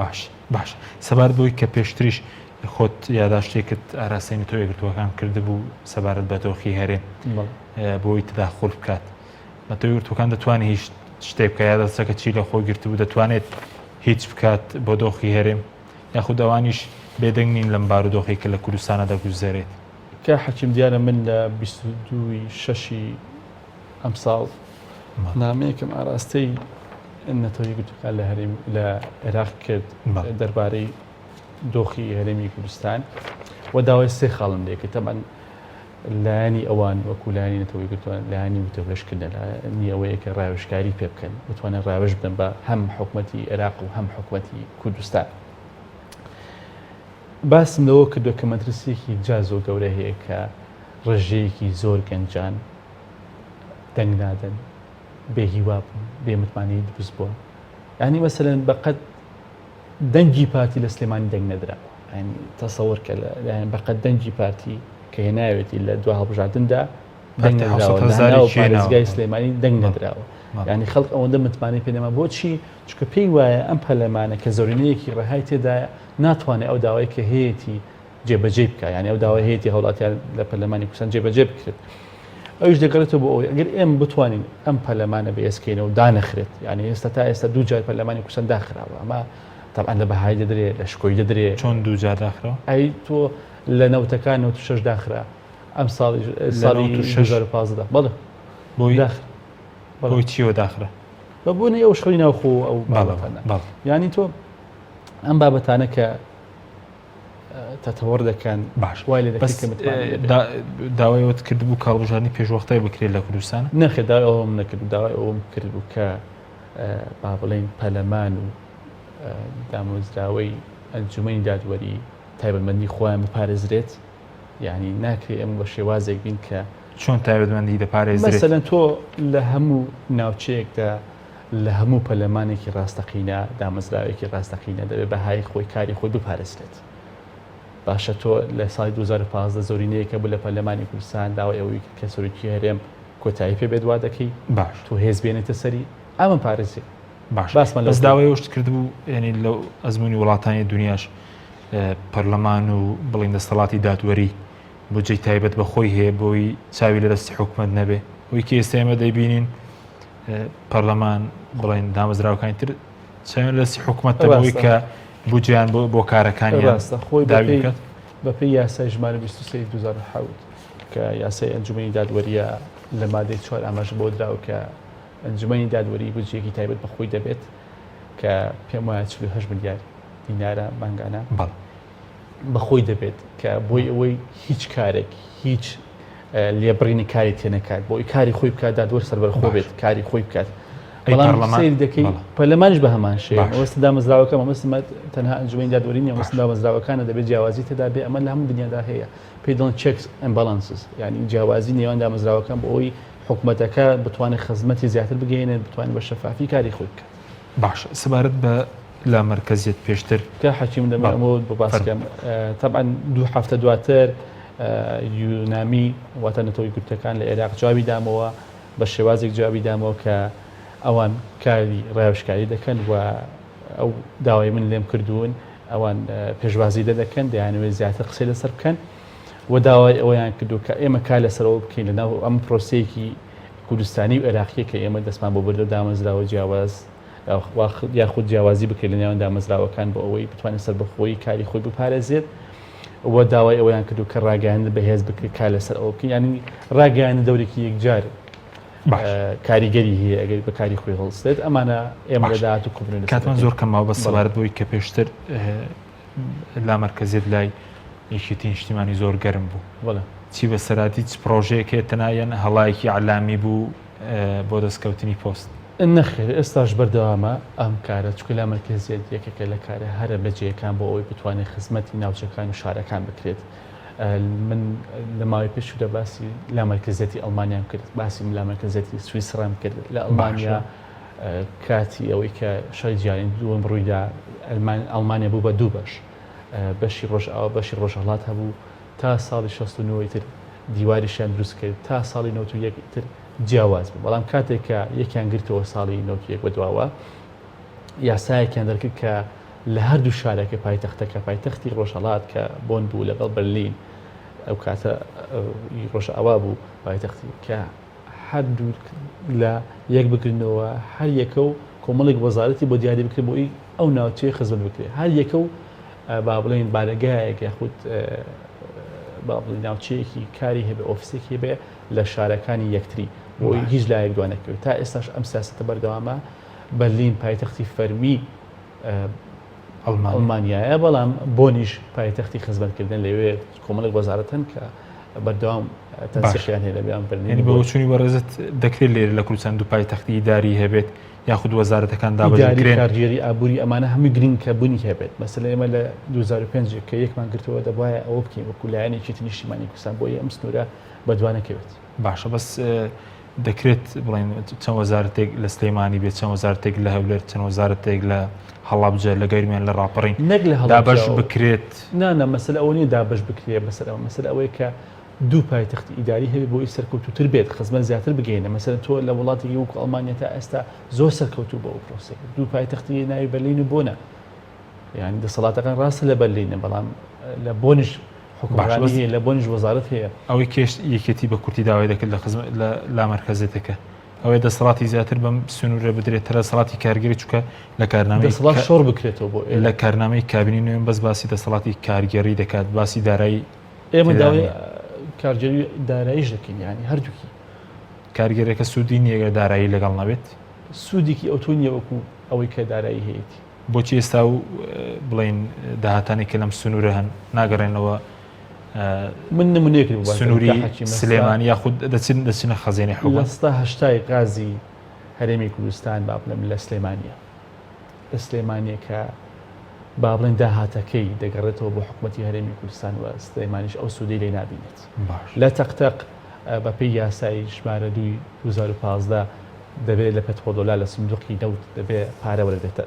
باش باش سەبارەت بەوەی کە پێشتریش خۆت یاداشتێکت ئاراستەی نەتەوە یەکگرتووەکان کردبوو سەبارەت بە دۆخی هەرێم بۆی تداخل بکات نەتەوە یەکگرتووەکان دەتوانێت هیچ شتێک بکات یاداشتەکە چی لە خۆی گرتبوو دەتوانێت هیچ بکات بۆ دۆخی هەرێم یاخود ئەوانیش بێدەنگ نین لەم بارودۆخی کە لە کوردستانە دەگوزەرێت. کاک حەکیم دیارە من لە 22 ی شەشی ئەمساڵ نامەیەکم ئاراستەی نەتەوە یەکگرتووەکان لە هەرێم لە عێراق کرد دەربارەی دۆخی هەرێمی کوردستان و داوای سێ خاڵم لێکرد تەبعەن لایەنی ئەوان وەکو لایەنی نەتەوە یەکگرتووەکان لایەنی وتوێژکردنە لایەنی ئەوەیە کە ڕاوێژکاری پێ بکەن بتوانن ڕاوێژ بدەن بە هەم حکومەتی عێراق و هەم حکومەتی کوردستان باسم لەوە کردووە کە مەترسیەکی جا زۆر گەورە هەیە کە ڕێژەیەکی زۆر گەنجان دەنگ نادەن بێ هیوا بوون بێ متمانەی دروست بووە یعنی مەسەلەن بەقەد دەنگی پارتی لە سلێمانی دەنگ نەدرا یعنی تەسەوەر کە لە بەقەد دەنگی پارتی کە هێناوێتی لە دوا هەڵبژاردندا دەنگ نەدراوە لە ناو پارێزگای سلێمانی دەنگ نەدراوە یعنی خەڵک ئەوەندە متمانەی پێ نەما بۆچی چونکە پێی وایە ئەم پەرلەمانە کە زۆرینەیەکی ڕەهای تێدایە ناتوانێت ئەو داوای کە هەیەتی جێبەجێی بکا یعنی ئەو داوای هەیەتی هاوڵاتیان لە پەرلەمانی کوردستان جێبەجێ بکرێت ئەویش دەگەڕێتەوە بۆ ئەوەی ئەگەر ئێمە بتوانین ئەم پەرلەمانە بەهێزکەینەوە دانەخرێت یعنی ئێستا تا ئێستا دوو جار پەرلەمانی کوردستان داخراوە ئەمە طبعا لە بەهای دەدرێ لە شکۆی دەدرێ چۆن دوو جار داخرا ئەی تۆ لە نەوتەکان 96 داخرا ئەم ساڵی ساڵی 2015 بەڵێ بۆی داخرا بۆی چیەوە داخرا بە بوونی ئەو شەڕی ناوخۆ ئەو بابەتانە یعنی تۆ ئەم بابەتانە کە تەتەوەڕ دەکەن باش وای لێ دەکەن کە متمانە نەبێت. داوای ئەوەت کردبوو کە هەڵبژاردنی پێشوەختای بکرێت لە کوردستان؟ نەخێر داوای ئەوەم نەکرد، داوای ئەوەم کردبوو کە با بڵێین پەرلەمان و دامەزراوەی ئەنجومەنی دادوەری تایبەتمەندی خۆیان بپارێزرێت، یعنی ناکرێ ئێمە بە شێوازێک بین کە چۆن تایبەتمەندی دەپارێزرێت؟ مەسەلەن تۆ لە هەموو ناوچەیەکدا لە هەموو پەرلەمانێکی ڕاستەقینە، دامەزراوێکی ڕاستەقینە دەبێت بەهای خۆی، کاری خۆی بپارێزرێت. باشە تۆ لە ساڵی 2015 زۆرینەیەک هەبوو لە پەرلەمانی کوردستان داوای ئەوەی کرد کە سەرۆکی هەرێم کۆتایی پێ بێت وا دەکەی باش تۆ هێز بێنێتە سەری ئەمە پارێزی باش باسمان لەس داوای ئەوشت کردبوو یعنی لە ئەزمموی وڵاتانی دنیاش پەرلەمان و بڵین دەسەڵاتی دادوەری بودجەی تایبەت بە خۆی هەیە بۆی چاوی لە دەستی حکومەت نەبێ ئەوی کە ئێستا ئێمە دەیبینین پەرلەمان بڵێن دامەزراوەکانی تر چاویان لە دەستی حکومەت بۆی کە بودجەیان بۆ بۆ کارەکانیان ڕاستە خۆی دابین بکات بەپێی یاسای ژمارە 23 2007 کە یاسای ئەنجومەنی دادوەریە لە مادەی چوار ئاماژە بۆ دراوە کە ئەنجومەنی دادوەری بودجەیەکی تایبەت بە خۆی دەبێت کە پێم وایە 48 ملیار. دینارە مانگانە بەخۆی دەبێت کە بۆی ئەوەی هیچ کارێک هیچ لێبڕینی کاری تێنەکات بۆی کاری خۆی بکات دادوەر سەربەرخۆ بێت کاری خۆی بکات بەڵام سەیر دەکەی پەرلەمانیش بە هەمان شێوە مەبەست دامەزراوەکە مەبەستمە تەنها ئەنجومەنی دادوەری نییە مەبەست دامەزراوەکانە دەبێت جیاوازی تێدا بێ ئەمە لە هەموو دنیادا هەیە پێی دەڵێن checks and balances یعنی جیاوازی نێوان دامەزراوەکان بۆ ئەوەی حکومەتەکە بتوانێت خزمەتی زیاتر بگەیەنێت بتوانێت بە شەفافی کاری خۆی بکات. باشە سەبارەت بە لامەرکەزیەت پێشتر. کاک حەکیم دەمەوێت ئەمە بۆ باس بکەم تەبعەن دوو هەفتە دواتر یونامی واتە نەتەوە یەکگرتووەکان لە عێراق جوابی دامەوە بە شێوازێک جوابی دامەوە کە ئەوان کاری ڕاوێژکاری دەکەن و ئەو داوای من لێم کردوون ئەوان پێشوازی لێ دەکەن دەیانەوێت زیاتر قسەی لەسەر بکەن و داوای ئەوەیان کردو کە ئێمە کار لەسەرەوە بکەین لەناو ئەم پرۆسەیەکی کوردستانی و عێراقیە کە ئێمە دەستمان بۆ بردو دامەزراوە جیاواز یاخود جیاوازی بکرێت لە نێوان دامەزراوەکان بۆ ئەوەی بتوانێت سەربەخۆیی کاری خۆی بپارێزێت و داوای ئەوەیان کردو کە ڕاگەیاندن بەهێز بکرێت کار لەسەر ئەوە بکەین یانی ڕاگەیاندن دەورێکی یەکجار کاریگەری هەیە ئەگەر بە کاری خۆی هەڵسێت ئەمانە ئێمە لە داهاتوو کۆبوونەوە لەسەر کاتمان زۆر کەم ماوە بەس سەبارەت بەوەی کە پێشتر لامەرکەزیەت لای یەکێتی نیشتیمانی زۆر گەرم بوو بەڵێ چی بەسەراتی چ پرۆژەیەک هەیە تەنها یان هەڵایەکی عەلامی بوو بۆ دەستکەوتنی پۆست؟ نەخێر ئێستاش بەردەوامە ئەم کارە چونکە لامەرکەزیەت یەکێکە لە کارە هەرە بەجێیەکان بۆ ئەوەی بتوانێت خزمەتی ناوچەکان و شارەکان بکرێت من لە ماوەی پێشوودا باسی لامەرکەزیەتی ئەڵمانیام کرد باسی لامەرکەزیەتی سویسرام کرد لە ئەڵمانیا کاتی ئەوەی کە شەڕی جیهانی دووەم ڕوویدا ئەڵمانیا بوو بە دوو بەش بەشی ڕۆژئاوا بەشی ڕۆژهەڵات هەبوو تا ساڵی 69 ئیتر دیواریشیان دروست کرد تا ساڵی 91 ئیتر جیاواز بوو بەڵام کاتێک کە یەکیان گرتەوە ساڵی 91 بەدواوە یاسایەکیان دەرکرد کە لە هەردوو شارەکە پایتەختەکە پایتەختی ڕۆژهەڵات کە بۆن بوو لەگەڵ بەرلین ئەو کاتە ڕۆژئاوا بوو پایتەختی کە هەردوو لە یەک بگرنەوە هەر یەکە و کۆمەڵێک وەزارەتی بۆ دیاری بکرێت بۆی ئەو ناوچەیە خزمەت بکرێت هەر یەکە و با بڵێین بارەگایەک یاخود با بڵێین ناوچەیەکی کاری هەبێ ئۆفیسێکی هەبێ لە شارەکانی یەکتری بۆی هیچ لایەک دوا نەکەوێت تا ئێستاش ئەم سیاسەتە بەردەوامە بەرلین پایتەختی فەرمی ئەڵمانیایە بەڵام بۆنیش پایتەختی خزمەتکردن لەوێ کۆمەڵێک وەزارەت هەن کە بەردەوام تەنسیقیان هەیە لە بیان بەرلین یعنی بۆ چونی بەڕێزت دەکرێت لێرە لە کوردستان دوو پایتەختی ئیداری هەبێت یاخود وەزارەتەکان دابەش ئیداری بکرێن کارگێری ئابووری ئەمانە هەمووی گرنگ کە بوونی هەبێت مەسەلەن ئێمە لە 2005 کە یەکمان گرتەوە دەبوایە ئەوە بکەین وەکو لایەنێکی تری نیشتیمانی کوردستان بۆیە ئەم سنوورە بەدوا نەکەوێت. باشە بەس دەکرێت بڵێن چەند وەزارەتێک لە سلێمانی بێت چەند وەزارەتێک لە هەولێر چەند وەزارەتێک لە هەڵەبجە لە گەرمیان لە ڕاپەڕین نەک لە دابەش هەڵەبجە بکرێت نا نا مەسەلە ئەوە نییە دابەش بکرێت بەسەر ئەوە مەسەلە ئەوەیە کە دوو پایتەختی ئیداری هەبێت بۆی سەرکەوتووتر بێت خزمەت زیاتر بگەیەنێت مەسەلەن تۆ لە وڵاتێکی وەکو ئەڵمانیا تا ئێستا زۆر سەرکەوتوو بۆ ئەو پرۆسەیە دوو پایتەختی ناوی بەرلین و بۆنە یعنی دەسەڵاتەکان ڕاستە لە بەرلینە بەڵام لە بۆنیش حکومڕانی هەیە لە بۆنیش وەزارەت هەیە. ئەوەی کێش یەکێتی بە کورتی داوای دەکرد لە خزم لە لامەرکەزێتەکە ئەوەیە دەسەڵاتی زیاتر بەم سنوورە بدرێت تە دەسەڵاتی کارگێری چونکە لە کارنامەی دەسەڵات شۆڕ بکرێتەوە بۆ لە کارنامەی کابینی نوێم بەس باسی دەسەڵاتی کارگێڕی دەکات باسی دارایی ئێمە داوای کارگێری داراییش دەکەین یانی هەردووکی. کارگێرەکە سوودی نییە گەر دارایی لەگەڵ نەبێت؟ سوودێکی ئەوتۆ نییە وەکو ئەوەی کە دارایی هەیەتی. بۆچی ئێستا و بڵێین داهاتانی کە لەم سنوورە هەن ناگەڕێنەوە من نمونەیەکت بۆ باس دەکەم سنووری کاک حەکیم ئێستا سلێمانی یاخود دەچن دەچنە خەزێنەی لە حکومەت؟ سەدا هەشتای غازی هەرێمی کوردستان با بڵێم لە سلێمانییە لە سلێمانییە کە با بڵێن داهاتەکەی دەگەڕێتەوە بۆ حکومەتی هەرێمی کوردستان و سلێمانیش ئەو سوودەی لێ نابینێت باش لە تەقتەق بەپێی یاسای ژمارە دووی 2015 دەبێت لە پەترۆدۆلار لە سندوقی نەوت دەبێ پارە وەرگرێت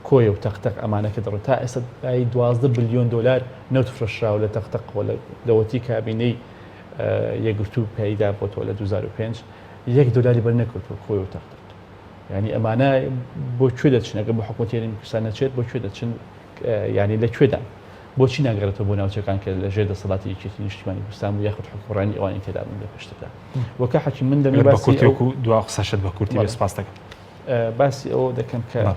کۆیە و تەقتەق ئەمانە کە دەڕۆن تا ئێستا بایی 12 بلیۆن دۆلار نەوت فرۆشراوە لە تەقتەقەوە لەوەتی کابینەی یەکگرتوو پەیدا بۆتەوە لە 2005 یەک دۆلاری بەر نەکەوتووە کۆیە و تەقتەق یعنی ئەمانە بۆ کوێ دەچن ئەگەر بۆ حکوومەتی هەرێمی کوردستان نەچێت بۆ کوێ دەچن یعنی لە کوێدان بۆچی ناگەڕێتەوە بۆ ناوچەکان کە لە ژێر دەسەڵاتی یەکێتی نیشتیمانی کوردستان بوو یاخود حوکمڕانی ئەوانی تێدا بوون لە پێشتردا وەکە حەکیم من دەمێ بە باسی کورتی ئەو وەکو دوا قسەشت بە کورتی بێ بەڵێ. سپاس دەکەم. باسی ئەوە دەکەم کە بەڵێ.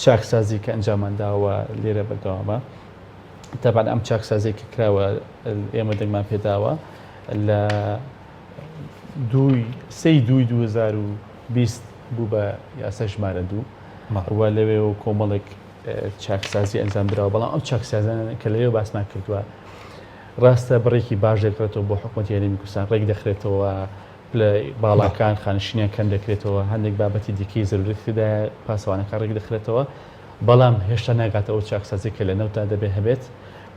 چاکسازی کە ئەنجامان داوە لێرە بەردەوامە تەبعەن ئەم چاکسازی کە کراوە ئێمە دەنگمان پێداوە لە دووی سێی دووی 2020 بوو بە یاسای ژمارە دوو بەڵێ. و لەوێ و کۆمەڵێک. چاکسازی ئەنجام دراوە بەڵام ئەو چاکسازانە کە لەوێ باسمان کردووە ڕاستە بڕێکی باش دەکرێتەوە بۆ حکوومەتی هەرێمی کوردستان ڕێک دەخرێتەوە پلە باڵاکان خانشینیان کەم دەکرێتەوە هەندێک بابەتی دیکەی زەرورەتی تێدایە پاسەوانەکان ڕێک دەخرێتەوە بەڵام هێشتا ناگاتە ئەو چاکسازی کە لە نەوتدا دەبێ هەبێت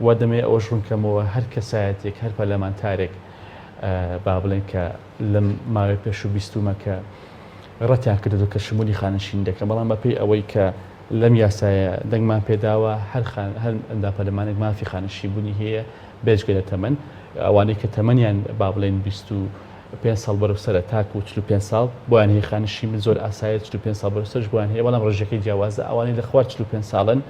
و دەمەوێت ئەوەش ڕوونکەمەوە هەر کەسایەتێک هەر پەرلەمانتارێک با بڵێن کە لەم ماوەی پێشوو بیستومە کە ڕەتیان کردو کە شمولی خانەنشینی دەکەن بەڵام بەپێی ئەوەی کە لەم یاسایە دەنگمان پێداوە هەر خان هەر ئەندام پەرلەمانێک مافی خانەنشین بوونی هەیە بێجگە لە تەمەن ئەوانەی کە تەمەنیان با بڵێن 25 ساڵ بەرەو سەرە تاکو 45 ساڵ بۆیان هەیە خانەنشین بن زۆر ئاسایە 45 ساڵ بەرەو سەرش بۆیان هەیە بەڵام ڕێژەکەی جیاوازە ئەوانەی لە خوار 45 ساڵن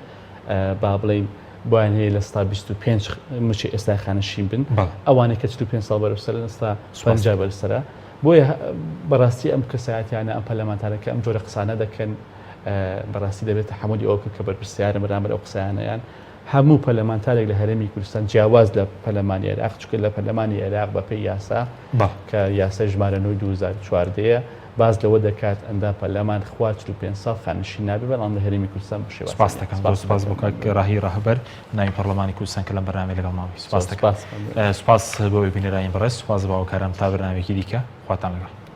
با بڵێین بۆیان هەیە لە ستا 25 مووچەی ئێستای خانەنشین بن ئەوانەی کە 45 ساڵ بەرەو سەرن ئێستا 50 بەرەو سەرە بۆیە بەڕاستی ئەم کەسایەتیانە ئەم پەرلەمانتارە کە ئەم جۆرە قسانە دەکەن بەڕاستی دەبێت تەحەمولی ئەوە بکەن کە بەرپرسیارن بەرامبەر ئەو قسانەیان هەموو پەرلەمانتارێک لە هەرێمی کوردستان جیاواز لە پەرلەمانی عێراق چونکە لە پەرلەمانی عێراق بەپێی یاسا کە یاسای ژمارە 9 2014 باس لەوە دەکات ئەندام پەرلەمان خوار 45 ساڵ خانەنشین نابێت بەڵام لە هەرێمی کوردستان بە شێوازی سپاس دەکەم زۆر سپاس بۆ کاک ڕاهی ڕەهبەر ناوی پەرلەمانی کوردستان کە لەم بەرنامەی لەگەڵمان بووی سپاس دەکەم سپاس بۆ بینەرانی بەڕێز سپاس بۆ هاوکاران تا بەرنامەیەکی دیکە خواتان لەگەڵ.